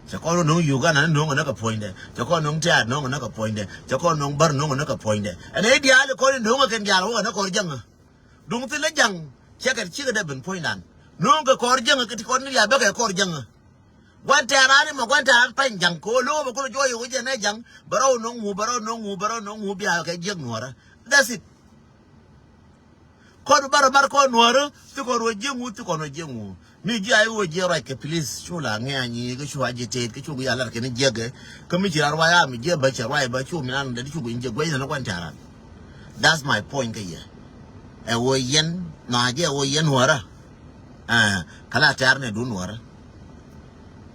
Cɛ kɔn no̱ŋ Uganda ni no̱ŋ ni kɛ puɔ̱nydɛ. Cɛ kɔn no̱ŋ tɛ̈r no̱ŋ ni kɛ puɔ̱nydɛ. Cɛ kɔn no̱ŋ bär no̱ŋ ni kɛ puɔ̱nydɛ. Ɛn ɛ diaal kɔn no̱ŋ kɛn diaal wä ni kɔr ja̱ŋ. Duŋ thilɛ ja̱ŋ. Cɛ kɛ cikɛ dee ben puɔ̱nydan. No̱ŋ kɛ kɔr ja̱ŋ kɛ ti kɔn ni diaal bä kɛ kɔr ja̱ŋ. Gua̱n tɛ̈ran imɛ gua̱n tɛ̈ran pa̱ny ja̱ŋ kɛ ɣöö lo̱k bɛ kulɛ juɔc yɛ wä jɛ nɛ ja̱ŋ. Bɛ rɔw no̱ŋ wu bɛ rɔw no̱ŋ wu bɛ rɔw no̱ŋ wu bia kɛ jiäk nuɔ̱ɔ̱rä. That's it. Kɔn barɛ bar kɔn nuɔ̱ɔ̱rä thi kɔn wä jiäk wu thi kɔn wä jiäk wu. Mi ji̱ a i̱ wä jiäk ruac kɛ please cu la ŋi̱a̱ny i̱ kä cu agitate kä cu guic a lar kɛn jiäk ɛ. Kä mi ci rar ruac a mi jiäk bä cɛ ruac bä cu mi nan dɛ di cu guic jiäk guic nɛ ni gua̱n tɛ̈ran. That's my point kä yɛ. Ɛ wä yɛn na jɛ ɛ wä yɛn nuɔ̱ɔ̱rä. Kä la tɛ̈r nɛ dun nuɔ̱ɔ̱rä.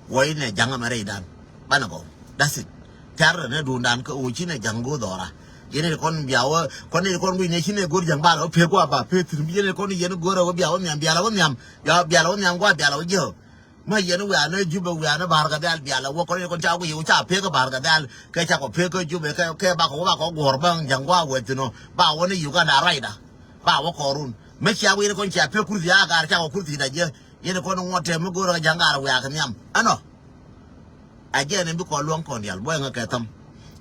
Wä inɛ ja̱ŋ ɛmɛ rɛydan banɛ gɔw. That's it. Tɛ̈r nɛ dundan kä ɣöö ci nɛ ja̱ŋ go̱o̱th ɔra. Yɛn i̱ kɔn bia wä kɔn i̱ kɔn gui̱c nɛ ci nɛ go̱o̱r ja̱ŋ bal wä pek wä ba pek thi̱n bi yɛn i̱ kɔn yɛn go̱o̱r wä bia wä nhiam bia la wä nhiam. Bia bia la wä nhiam gua̱ bia la wä ji̱. Ma yɛn wä wianä Jubɛ wianä Ba̱r Gadhɛl bia la wä kɔn i̱ kɔn ca guic wä ca pek Ba̱r Gadhɛl kɛ ca kɔ pek Jubɛ kɛ kɛ bakɔ wä bakɔ guɔ̱r bä ja̱ŋ gua̱ wä thi̱n ɔ ba wä ni Uganda rɛyda. Ba wä kɔrun. Mɛ cia wi̱i̱ ni kɔn cia pek kurthi a gar ca kɔ kurthi da jiɛ. Yɛn kɔn ŋuɔ̱t tɛm mi go̱o̱r kɛ ja̱ŋ gar wiak nhiam ɛnɔ. A jɛ ni bi kɔn luɔ̱ŋ kɔn dial buɔy ŋä kɛ thäm.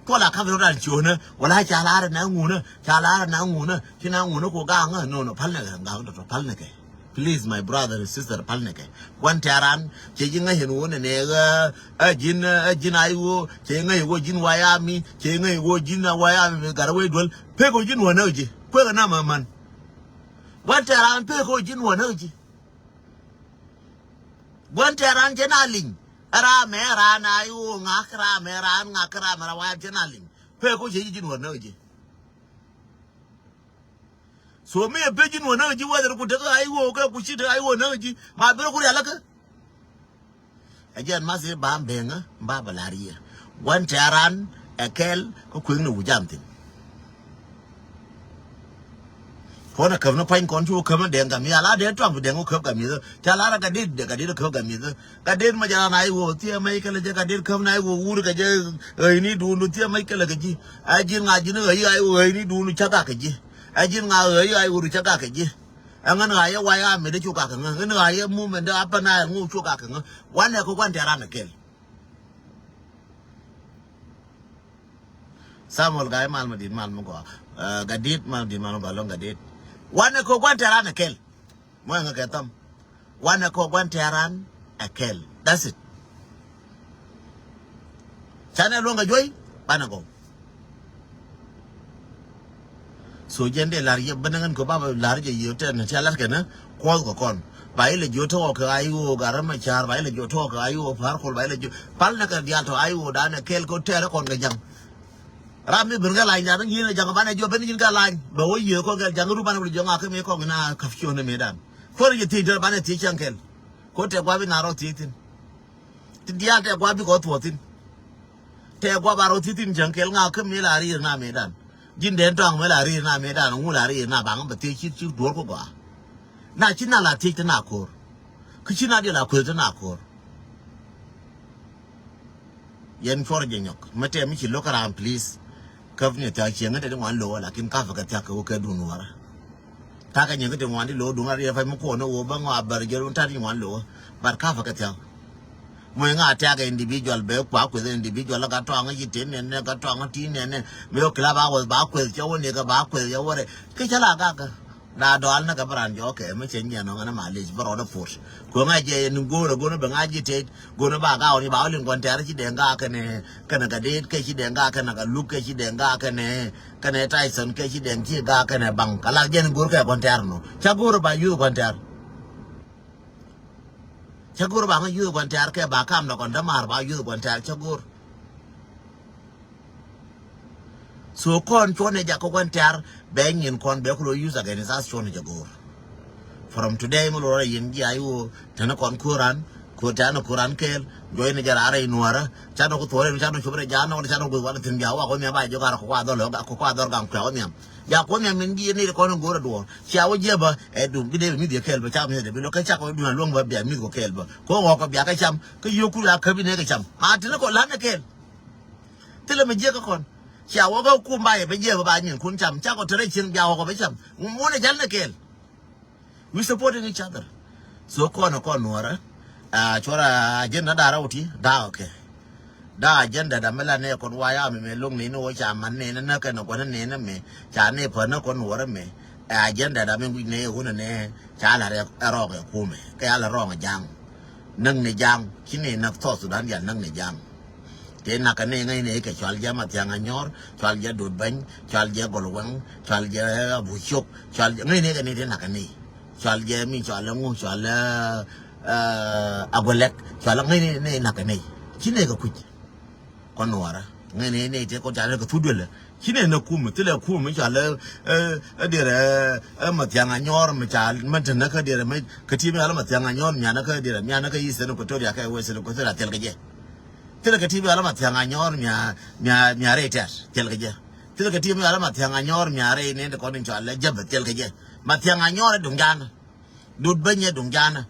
Kuɔ la ka̱m rɔ dan ciöönä wala ca laarä na ŋunä ca laarä na ŋunä ci na ŋunä ku ga̱a̱ŋä. No no pal nɛ kɛ ga̱a̱ŋ tɔtɔ pal nɛ kɛ. Please my brother and sister pal nɛ kɛ. Gua̱n tɛran cɛ ji̱ ŋäc ɛn wun ɛn ɛ ɛ ji̱n ɛ ji̱n a i̱ woo cɛ ji̱ ŋäc ɛ woo ji̱n wayami cɛ ji̱ ŋäc ɛ woo ji̱n a wayami mi gat ɛ wee duel. Pek ɛ ji̱n wä näk ji̱ kuek ɛ nam ɛ män. Gua̱n tɛran pek ɛ ji̱n wä näk ji̱. Gua̱n tɛran cɛ na liŋ. Ɛ ram ɛ ran a i̱ woo ŋak ram ɛ ran ŋak ram ɛ ran wayam cɛ na liŋ. Pek ɛ ji̱n wä näk ji̱. So mi ɛ pek ji̱n wä näk ji̱ whether ku tek a i̱ woo kɛ ku ci tek a i̱ woo näk ji̱ ma ben ku rial kä. Ɛ jɛn math i̱ ba beŋä ba bɛ la̱r yɛ. Gua̱n tɛran ɛ kɛl kä kueŋni wu jam thi̱n. Kɔn ɛ käp ni pa̱ny kɔn cu käp ni dɛŋ Gamiɛth, ala dee tuaŋ bi dɛŋ wä käp Gamiɛth. Ca lar ɛ Gatdet, Gatdet käp Gamiɛth. Gatdet ma jɛ ran a i̱ wä thiɛ mɛ i̱ kɛlɛ jɛ Gatdet käp na i̱ wä wur kɛ jɛ ɣäyni duundu thiɛ mɛ i̱ kɛlɛ kɛ ji̱. Ɛ ji̱n ɣa̱ ji̱n ɣäyi a i̱ wä ɣäyni duundu cä gak kɛ ji̱. Ɛ ji̱n ɣa̱ ɣäyi a i̱ wä ru cä gak kɛ ji̱. Ɛ ŋän ɣa̱ yɛ way a met i̱ cu gak kɛ ŋä. Ŋän ɣa̱ yɛ mumɛn dee a pɛ na ɛl ŋu cu gak kɛ ŋä. Wanɛ kɛ gua̱n tɛ̈ran ɛ kɛl. Samuel Gai mal mi dit mal mi gɔaa. Gatdet mal mi dit mal mi gɔaa lɔŋ Gatdet. Wanɛ kɛ gua̱n tɛ̈ran ɛ kɛl. Mɔ ɛŋɛ kɛ thɔm. Wanɛ kɔ gua̱n tɛ̈ran ɛ kɛl. That's it. Canɛ luɔ̱ŋ kɛ juɔy banɛ gɔw. So jɛn dee lar yɛ bänä ŋän kɔ baba lar jɛ yɛ tɛn tia lar kɛnɛ kuɔth kɔ kɔn. Ba ilɛ jiɔ tɔk kɛ ay woo Garɛ Macar, ba ilɛ jiɔ tɔk kɛ ay woo Par Kuɔl, ba ilɛ jiɔ pal nɛ kɛ dial tɔ ay woo danɛ kɛl kɔ tɛrɛ kɔn kɛ jaŋ. Ram mi ben kɛ lany dan ŋi̱i̱n ɛ jaŋ banɛ jiɔ ben ŋi̱i̱n kɛ lany bɛ wä yiëë kɔn kɛ jaŋ ru banɛ wä jiɔ ŋa kä mi kɔn na kap ciɔ ni mi dan. Kɔn jɛ thiec dee banɛ thiec cäŋ kɛl. Ko tɛ gua̱a̱p in a rɔ thiec thi̱n. Ti diaal tɛ gua̱a̱p bikɔ thuɔ̱ɔ̱ thi̱n. Tɛ gua̱a̱p a rɔ thiec thi̱n cäŋ kɛl ŋa kä mi la riir na mi dan. Ji̱n dee tɔ̱a̱ŋ mi la riir na mi dan ŋu la riir na baŋ bɛ thiec ci ci duɔ̱ɔ̱r kä gɔaa. Na ci na la thiec ti na ko̱r. Kä ci na diɛ la kueth ti na ko̱r. Yɛn cuɔr jɛ nyɔk mi tɛm mi ci lo̱k kä raam please. Käp ni thiak cieŋ ni te di ŋuan lo̱k lakin kafä kɛ thiak kɛ wä kɛ dun wärä. Takä nyin kä ti ŋuan ti lo̱k duŋ a riɛ pay mi kuɔn ni wä bä ŋɔ a bär jɛ run tat ti ŋuan lo̱k. But kafä kɛ thiak. Mɔ ŋa thiak individual bɛ kua kueth individual la ka tɔaŋ ci tin nɛn nɛ ka tɔaŋ tin nɛn nɛ. Mi wä club hours ba kueth cɛ wä ni kɛ ba kueth cɛ wä rɛ. Kä cɛ la gak kɛ. Da dɔal ni kɛ bä ran jɔɔkɛ mi cɛ nyiɛn nɔŋ ɛn a malic bä rɔɔdɛ put. Kueŋä jɛ ni go̱o̱rɛ go̱o̱rɛ bɛ ŋa̱c ji̱ tet. Go̱o̱rɛ ba gaawä ni ba wä liŋ kɔn tɛ̈r ci dɛŋ gaak kɛnɛ kɛnɛ kɛ det kɛ ci dɛŋ gaak kɛnɛ kɛ luk kɛ ci dɛŋ gaak kɛnɛ kɛnɛ Tyson kɛ ci dɛŋ ci gaak kɛnɛ baŋ kɛ la jɛn go̱o̱rɛ kɛ kɔn tɛ̈r nɔ. Ca go̱o̱rɛ ba yuth kɔn tɛ̈r. Ca go̱o̱rɛ ba ŋa̱c yuth kɔn tɛ̈r kɛ ba kam dɔ kɔn dämaar ba yuth kɔn tɛ̈r ca go̱o̱rɛ. So kɔn cuɔnɛ jakä gua̱n tɛ̈r bɛ nyin kɔn bɛ ku lo̱ use against us cuɔnɛ jɛ go̱o̱r. From today mi lo̱rɛ yin ji̱ a i̱ ɣöö tɛnɛ kɔn ko̱ran ko̱ tɛnɛ ko̱ran kɛɛl. Juɔcnɛ jɛ raar rɛy nuäärä canɛ ku thuɔ̱ɔ̱rɛ canɛ cop rɛy ja̱a̱n nɔk canɛ ku gui̱th wal thi̱n bia wak wä nhiam ba jiök ar kɔ kua dhɔl kɔ kua dhɔl gam kua wä nhiam. Ja kuɔth nhiam min ji̱ ni kɔn in go̱o̱r a duɔ̱ɔ̱r cia wä jiɛ bä ɛ dum bi dee bi mi̱th yɛ kɛɛl bä ca mi̱th dee bi lo̱k kä cak wä dun a luäŋ bä bia mi̱th kɔ kɛɛl bä. Kɔ ɣɔk kɔ bia kä cam kä yio̱k ku la käp in ɛ kɛ cam ma tini kɔ la̱n ɛ kɛɛl. Thilɛ mi jiɛk kä kɔn. Cia wä kä kum ba yɛ bɛ jiɛk bä ba nyin kun cam. Ca kɔ te rɛy cieŋ bia wä kɔ bɛ cam. Ŋuɔ̱n ɛ jal ni kɛɛl. We supporting each other. So kɔn ɛ kɔn nuɔrä. Cuɔrɛ agenda da̱rä wä ti da̱a̱ kɛ. Da̱a̱ agenda da̱ mi la nɛ kɔn wa ya mi mɛ loŋ ni ni wä ca man ni ni nä kɛn ɛ gua̱n ni ni mɛ. Ca ni pä ni kɔn nuɔrä mɛ. Ɛ agenda da̱ mi guic ni wun ni ca la rɛ rɔɔk ɛ kumɛ kɛ ya la rɔɔk ɛ ja̱a̱ŋ. Näk ni ja̱a̱ŋ ci ni näk South Sudan dial näk ni ja̱a̱ŋ. Tëë nakä ni ŋäcni kɛ cual jɛ Mathiaŋ Anyɔɔr, cual jɛ Dut Bɛny, cual jɛ Gɔl Wɛŋ, cual jɛ Abu Ciok, cual jɛ ŋäcni kɛ ni tëë nakä ni. Cual jɛ mi cual ŋu cual Aguɛlɛk, cual ŋäcni ni nakä ni. Ci ni kɛ kuc. Kɔn nuɔrä ŋäcni ni tëë kɔn cual kɛ thut duelɛ. Ci nɛ nä kum thilɛ kum mi cɔal ɛ ɛ diɛrɛ ɛ Mathiaŋ Anyɔɔr mi ca mɛ te nä kä diɛrɛ mɛ kä ti mi cɔal Mathiaŋ Anyɔɔr mi a nä kä diɛrɛ mi a nä kä Eastern Equatoria kɛ Western Equatoria thil kɛ jɛ. Thilɛ kɛ ti mi cɔal Mathiaŋ Anyɔɔr mi a mi a mi a rɛy tɛt thil kɛ jɛ. Thilɛ kɛ ti mi cɔal Mathiaŋ Anyɔɔr mi a rɛy ni ti kɔn in cɔal ɛ jɛbɛ thil kɛ jɛ. Mathiaŋ Anyɔɔr ɛ duŋ janä. Dut Bɛny ɛ duŋ janä.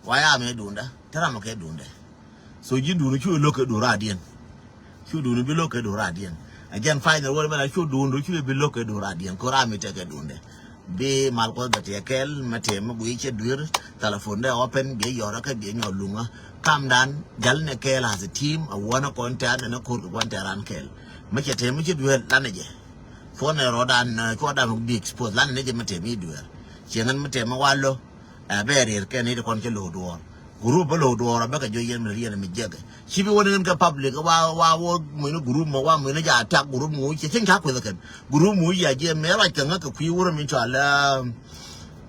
Wa ya mɛ duundä te ram kɛ duundɛ. So ji̱ duundä cu lo̱k kɛ duun radiɛn. Cu duundä bi lo̱k kɛ duun radiɛn. A jɛn final wä mɛ la cu duundä cu bi lo̱k kɛ duun radiɛn ko ram mi tekɛ duundɛ. Bi mal kuɔth bɛ tiɛ kɛɛl mɛ tëë mɛ guiy cɛ duer. Telephone dɛ open bi yɔrä kɛ bi nyɔ luŋä. Kam dan jäl nɛ kɛɛl as a team a wuɔnä kɔn tɛ̈r nɛ nɛ ko̱r kɛ kuɔn tɛ̈r an kɛɛl. Mɛ cɛ tëë mɛ cɛ duer lanɛ jɛ. Phone rɔ dan cuɔ dan bi expose lanɛ nɛ jɛ mɛ tëë mi duer. Ciɛ ŋän mɛ tëë mɛ wa lo̱. Ɛ bɛ rier kɛ ni ti kɔn cɛ lo̱o̱ duɔɔr. Group bä lo̱o̱ duɔɔr bä kɛ jɔ yɛn mi riɛn mi jiɛk. Ci bi wä ni ŋän kɛ public wa wa wä muni group mɔ wa muni ja attack group ŋu ci cin ca kueth kɛn. Group ŋu ya jiɛ mɛ ruac kɛ ŋä kɛ kui̱ wurɛ mi cɔal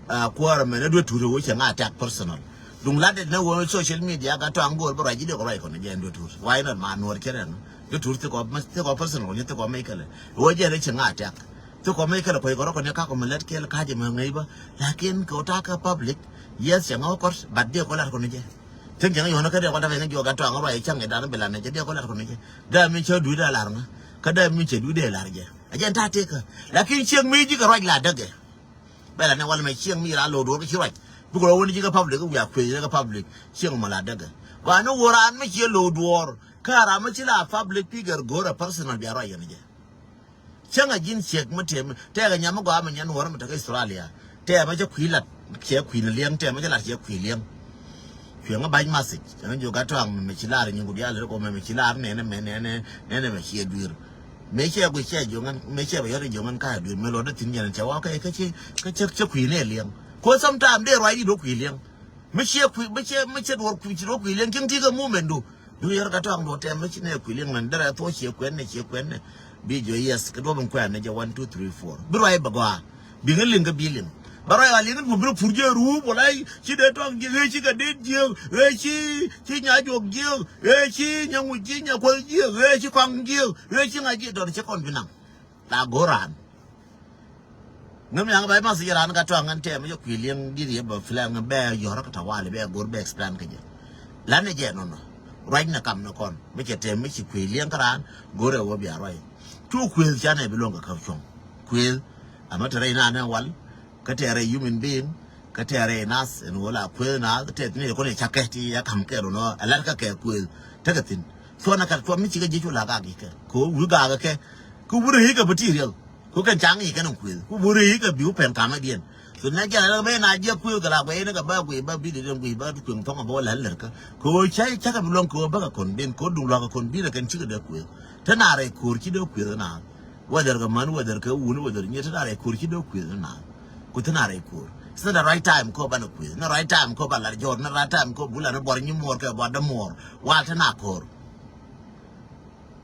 ɛ kuäärä mɛ ni duet tuut wä cɛ ŋa attack personal. Duŋ lat det ni wä social media ka tɔaŋ go̱o̱r bä ruac ji̱ dee kɔ ruac kɔn jɛ ni duet tuut. Why not ma nuɔr cɛ rɛn duet tuut thikɔ thikɔ personal ni thikɔ mɛ kɛlɛ. Wä jɛ ni cɛ ŋa attack. Thikɔ mɛ kɛlɛ kuec kɔrɔ kɔni kakɔ mi lɛt kɛl ka̱cɛ mɛ ŋäc bä. Lakin kɛ wä ta̱a̱ kä public. Yes cɛ ŋä wä kɔr but diɛ kɔ lat kɔni jɛ. Thi̱n cɛ ŋä yɔ̱nä kä diɛ kɔ lat kɔni jɛ gat tɔaŋ ruac cäŋ idan bi lat ni jɛ diɛ kɔ lat kɔni jɛ. Dee mi cä dui̱ dee lar ŋä. Kä dee mi cɛ dui̱dɛ lar jɛ. A jɛn ta̱a̱ tekä. Lakin cieŋ mi ji̱ kɛ ruac la däkɛ. Bɛ la nɛ wal mɛ cieŋ mi ra lo̱o̱ duɔ̱ɔ̱r kä ci ruac. Bikɛ rɔ wä ni ji̱ kä public, wiaa kuëëc ni kä public. Cieŋ mɔ la däkɛ. Wa ni wä raan mi ciɛ lo̱o̱ duɔ̱ɔ̱r. Kä raan mi ci la public figure go̱o̱rɛ personal bia ruac yɛn jɛ. Cäŋ a ji̱n ciek mi tëë mi tëëkɛ nyam mi gɔaa mi nyɛn wäär mi tekä Australia. Tëë mi cä kui̱ lat cɛ kui̱ ni liɛŋ, tëë mi cä lat cɛ kui̱ liɛŋ. Cuɛ ŋä ba̱ny message cɛ ŋä jiök a tɔaŋ mɛ ci lar nyin ku diaal ri kɔ mɛ ci lar nɛnɛ mɛ nɛnɛ nɛnɛ mɛ ciɛ dui̱r. Mɛ ciɛ guic ciɛ jiök ŋän mɛ ciɛ bɛ yɔt jiök ŋän ka dui̱r mɛ luɔt dee thi̱n jɛn cɛ wä kɛ kɛ ci kɛ cɛ cɛ kui̱ nɛ liɛŋ. Ko sometime dee ruac di do kui̱ liɛŋ. Mi ciɛ kui̱ mi ciɛ mi ciɛ duɔr kui̱ ci duɔr kui̱ liɛŋ cieŋ ti kɛ movement du. Du yɛr ka tɔŋ duɔr tɛm mi ci nɛ kui̱ liɛŋ mɛn derɛ thuɔ̱ ciɛ kuɛn nɛ ciɛ kuɛn nɛ. Bi jiɔ yes kɛ duɔp in kuɛn nɛ jɛ one two three four bi ruac bɛ gɔaa. Bi ŋä liŋ kɛ bi liŋ. Bɛ ruac a liŋ in ku bi pur jiɛ ruup wala ci dee tɔŋ jiɛ ɣee ci kɛ det jiɛ ɣee ci ci nya juɔk jiɛ ɣee ci nya ŋuc jiɛ nya kuɔth jiɛ ɣee ci kɔŋ jiɛ ɣee ci ŋa̱c jiɛ dɔr ci kɔn bi naŋ. La go̱o̱r raan. Ŋäm yaŋ bɛ mas yɛ raan ka tɔ̱ aŋän tɛm yɛ kui̱ liɛŋ di̱t yɛ bɛ filɛ ŋä bɛ yɔ̱rä kä tawali bɛ go̱o̱r bɛ explain kä jɛ. Lan ni jɛ nɔnɔ ruac ni kam ni kɔn mi cɛ tɛm mi ci kui̱ liɛŋ kä raan go̱o̱r ɛ wä bia ruac. Cu kuëëth canɛ bi luɔ̱ŋ kɛ käp cuɔ̱ŋ kuëëth. Amä te rɛy naan ɛ wal kä tɛɛrɛ human being. Kä tɛɛrɛ nath ɛn ɣöö la kuëëth nath tɛth ni kɔn ɛ cakɛ ti ya kam kɛɛl ɣöö ɛ lat kä kɛ kuëëth tekɛ thi̱n. Thuɔ̱n ɛ kat thuɔ̱n mi cikɛ ji̱ cu la gak ikɛ kɛ ɣöö wi̱i̱ gak ikɛ. Kɛ wurɛ ikɛ bä ti riɛl kɛ kɛn caŋ ikɛ ni kuëëth kɛ wurɛ ikɛ bi wä pɛn kamɛ diɛn. So nɛ jɛ la bɛ na jiɛ kuëëth kɛ la guɛ ni kɛ bä guɛ bä bi di den guɛ bä kuëŋ thɔŋ bä wä lɛl lɛr kä kɛ ɣöö cä cakɛ bi luɔ̱ŋ kɛ ɣöö bä kɛ kɔn ben kɛ ɣöö duŋ luakä kɔn bin ɛ kɛn cikɛ dee kuëëth. Te na rɛy ko̱r ci dee kuëëth na. Whether kɛ män whether kɛ wun whether nyɛ te na rɛ ko̱r ci dee kuëth na. Ku te na rɛ ko̱r. It's not the right time kɔ banɛ kuëth. Na right time kɔ ba lar jɔr na right time kɔ bula na bɔr nyi muɔr kɛ bɔr dä muɔr. Wal te na ko̱r.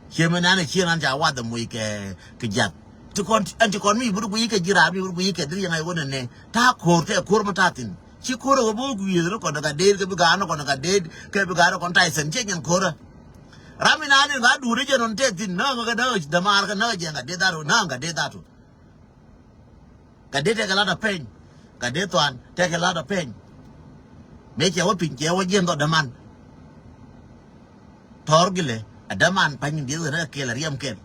Cie mɛ nan cie nan ca wath muc kɛ kɛ jath. Ti kɔn ɛn ti kɔn mi bur guiy kɛ ji̱ raam mi bur guiy kɛ dhil yɛn a yɛ wä nɛ nɛ. Ta ko̱r te ko̱r ma ta thin. Ci ko̱r ɛ wä bä guiy rɛ kɔn ka det kɛ bi gaan kɔn ka det kɛ bi gaan kɔn Tyson cie nyɛn ko̱r ɛ. Ram mi na ni ŋa duuri jɛ nɔn tɛth thin na ŋa kɛ na dämaar kɛ na jɛ ŋa det dhat na ŋa det dhat. Kɛ det tɛkɛ lat a peny kɛ det thuan tɛkɛ lat a peny. Mëë cɛ wä piny cɛ wä jiɛn dhɔ däman. Thɔr gilɛ a däman pany in dieth kɛ na kɛl a riɛm kɛl.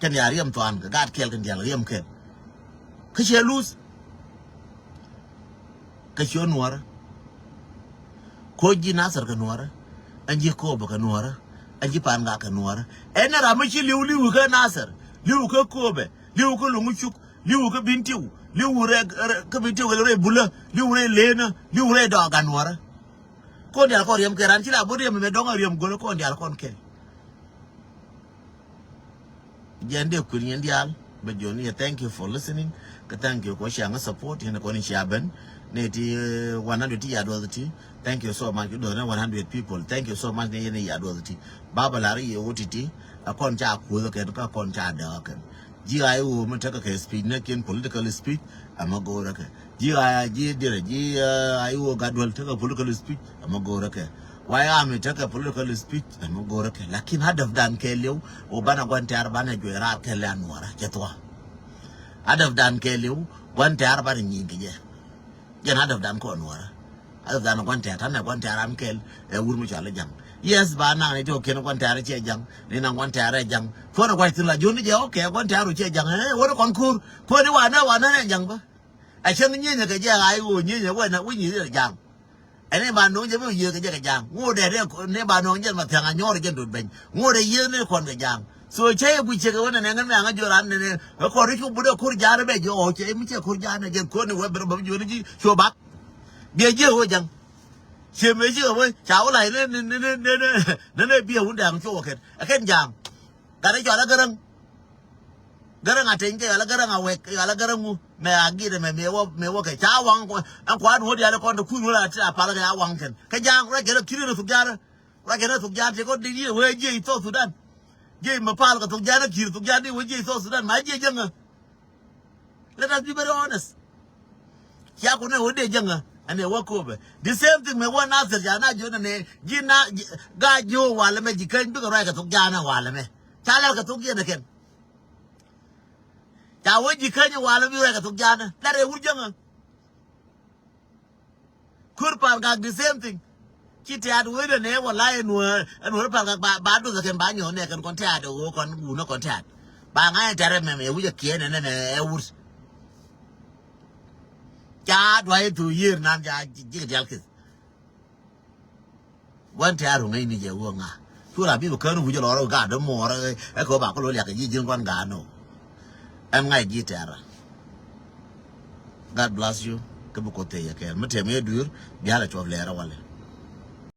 Kɛn ya riɛm thuan kɛ gaat kɛl kɛn dial riɛm kɛl. Kä cɛ luth. Kä ciö nuɔrä. Koc ji̱ Nasir kɛ nuɔrä. Ɛn ji̱ Kobe kɛ nuɔrä. Ɛn ji̱ Pangak kɛ nuɔrä. Ɛn ɛ ram mi ci li̱w li̱w kä Nasir li̱w kä Kobe li̱w kä Luŋu Cuk li̱w kä Bintiu li̱w rɛ kä Bintiu kɛ rɛ Bulä li̱w rɛ Lenä li̱w rɛ Dɔɔga nuɔrä. Kɔn dial kɔn riɛm kɛ ran ci la bot riɛm mɛ dɔŋ a riɛm go̱lä kɔn dial kɔn kɛl. Jɛn dee kuir nyin diaal bɛ jiɔn yɛ thank you for listening. Kɛ thank you kɔ cia ŋä support yɛn kɔn cia ben. Ne ti one hundred ti ya duɔth ti. Thank you so much. Duɔth ne one hundred people thank you so much ne yɛn ya duɔth ti. Baba lar yɛ wä ti ti. A kɔn ca kuoth kɛn ka kɔn ca däk kɛn. Ji̱ a iwuɔ mi tekɛ kɛ speech ne kiɛn political speech. Ama go̱o̱rä kɛ ji̱ a ji̱ dirɛ ji̱ a iwuɔ gat duel tekɛ political speech. Ama go̱o̱rä kɛ. Why army tekɛ political speech. Ama go̱o̱rä kɛ lakin hadaf dan kɛ liw. Wä banɛ guan tɛɛr banɛ juɛ raar kɛ lɛ anuɔrä cɛ thua. Hadaf dan kɛ liw guan tɛɛr banɛ nyiŋ kɛ jɛ. Jɛn hadaf dan kɔ anuɔrä. Hadaf dan guan tɛɛr tanɛ guan tɛɛr an kɛl ɛ wur mi cɔal ijaŋ. Yes ba naŋ ni ti wä kiɛn guan tɛɛr cɛ jaŋ ni naŋ guan tɛɛr ɛ jaŋ. Kuɔn ɛ guac thin la jun ni jɛ okɛ guan tɛɛr wä cɛ jaŋ ɛ wä ni kɔn kur. Kuɔn ni wanɛ wanɛ ɛ jaŋ bä. A cäŋ nyinyɛ kɛ jɛ a iwuɔ nyinyɛ wä na wä nyinyɛ jaŋ. Ɛn ni ba no̱o̱ŋ jɛ bi yiëë kɛ jɛ kɛ ja̱a̱ŋ ŋot dɛ ni ba no̱o̱ŋ jɛ ma thia̱ŋ a nyɔɔr jɛ dot beny ŋot dɛ yiëë ni kɔn kɛ ja̱a̱ŋ. So cä yɛ guic cɛ kɛ wen nɛ ŋän mɛ aŋa jiö ran nɛ nɛ ɛ kɔn ri cu but ɛ ko̱r ja̱a̱n bɛ jiö ɔ cɛ mi cɛ ko̱r ja̱a̱n ɛ jɛ ko̱r ni wɛ bɛ rɔ bä jiö ni ji̱ cu bak. Biɛ jiö wä ja̱ŋ. Cɛ mëë ci kɛ wä ca wä lac ni ni ni ni ni ni biɛ wun dɛ aŋ cu wä kɛn ɛ kɛn ja̱a̱ŋ. Gat ɛ cɔal ɛ Gäräŋ. Gäräŋ a teny kɛ yɔal ɛ Gäräŋ a wek kɛ yɔal ɛ Gäräŋ ŋu mɛ a git ɛmɛ mɛ wä mɛ wä kɛ ca waŋ ɛn kuan ŋuɔ̱t yal ɛ kɔn te kui̱ ŋuɔ̱t a ti a pal kɛ a waŋ kɛn kɛ ja̱a̱ŋ rɔ jɛn ɛ ki̱n rɔ thuk ja̱a̱n rɔ jɛn ɛ thuk ja̱a̱n ti kɔn dee ni wee jiɛ i̱ South Sudan. Jiɛ i̱ mɛ pal kɛ thuk ja̱a̱n ɛ ki̱r thuk ja̱a̱n dee wee jiɛ i̱ South Sudan ma jiɛ jäŋä. Let us be very honest. Cia kun ɛ wä dee jäŋä ɛn ɛ wä Kobe the same thing mɛ wä Nasir ca na jiön ɛn ɛ ji̱ na ga jiö walɛ mɛ ji̱ käny bikɛ ruac kɛ thuk ja̱a̱n ɛ walɛ mɛ. Ca lɛr kɛ thuk jiɛn ɛ kɛn. Ca wä ji̱ käny ɛ walɛ bi ruac kɛ thuk ja̱a̱n ɛ lɛr ɛ wur jäŋä. Kur Pangak the same thing. Ci tiaat wee dee nɛ wala ɛn wee ɛn wee Pangak ba ba duth ɛ kɛn ba nyɔɔn nɛ kɛn kɔn tiaat ɛ wee kɔn wun ɛ kɔn tiaat. Ba ŋa̱c tɛrɛ mɛmɛ wi̱cɛ kiɛn ɛnɛ mɛ ɛ wut. Ca duay thu yier nan ca ji̱ dial kith. Wän tɛ̈r hu ŋäcni jɛ wä ŋa. Cu la bi bä kän wi̱c lɔr gat dämuɔr ɛ kɛ ba kɛ lo liak ji̱ ji̱n guan gat nɔ. Ɛn ŋa̱c ji̱ tɛ̈r. God bless you. Kä bi Kuoth thiec yɛ kɛɛl mi tɛm yɛ dui̱r. Bia lɛ cuɔp lɛɛr ɛ walɛ.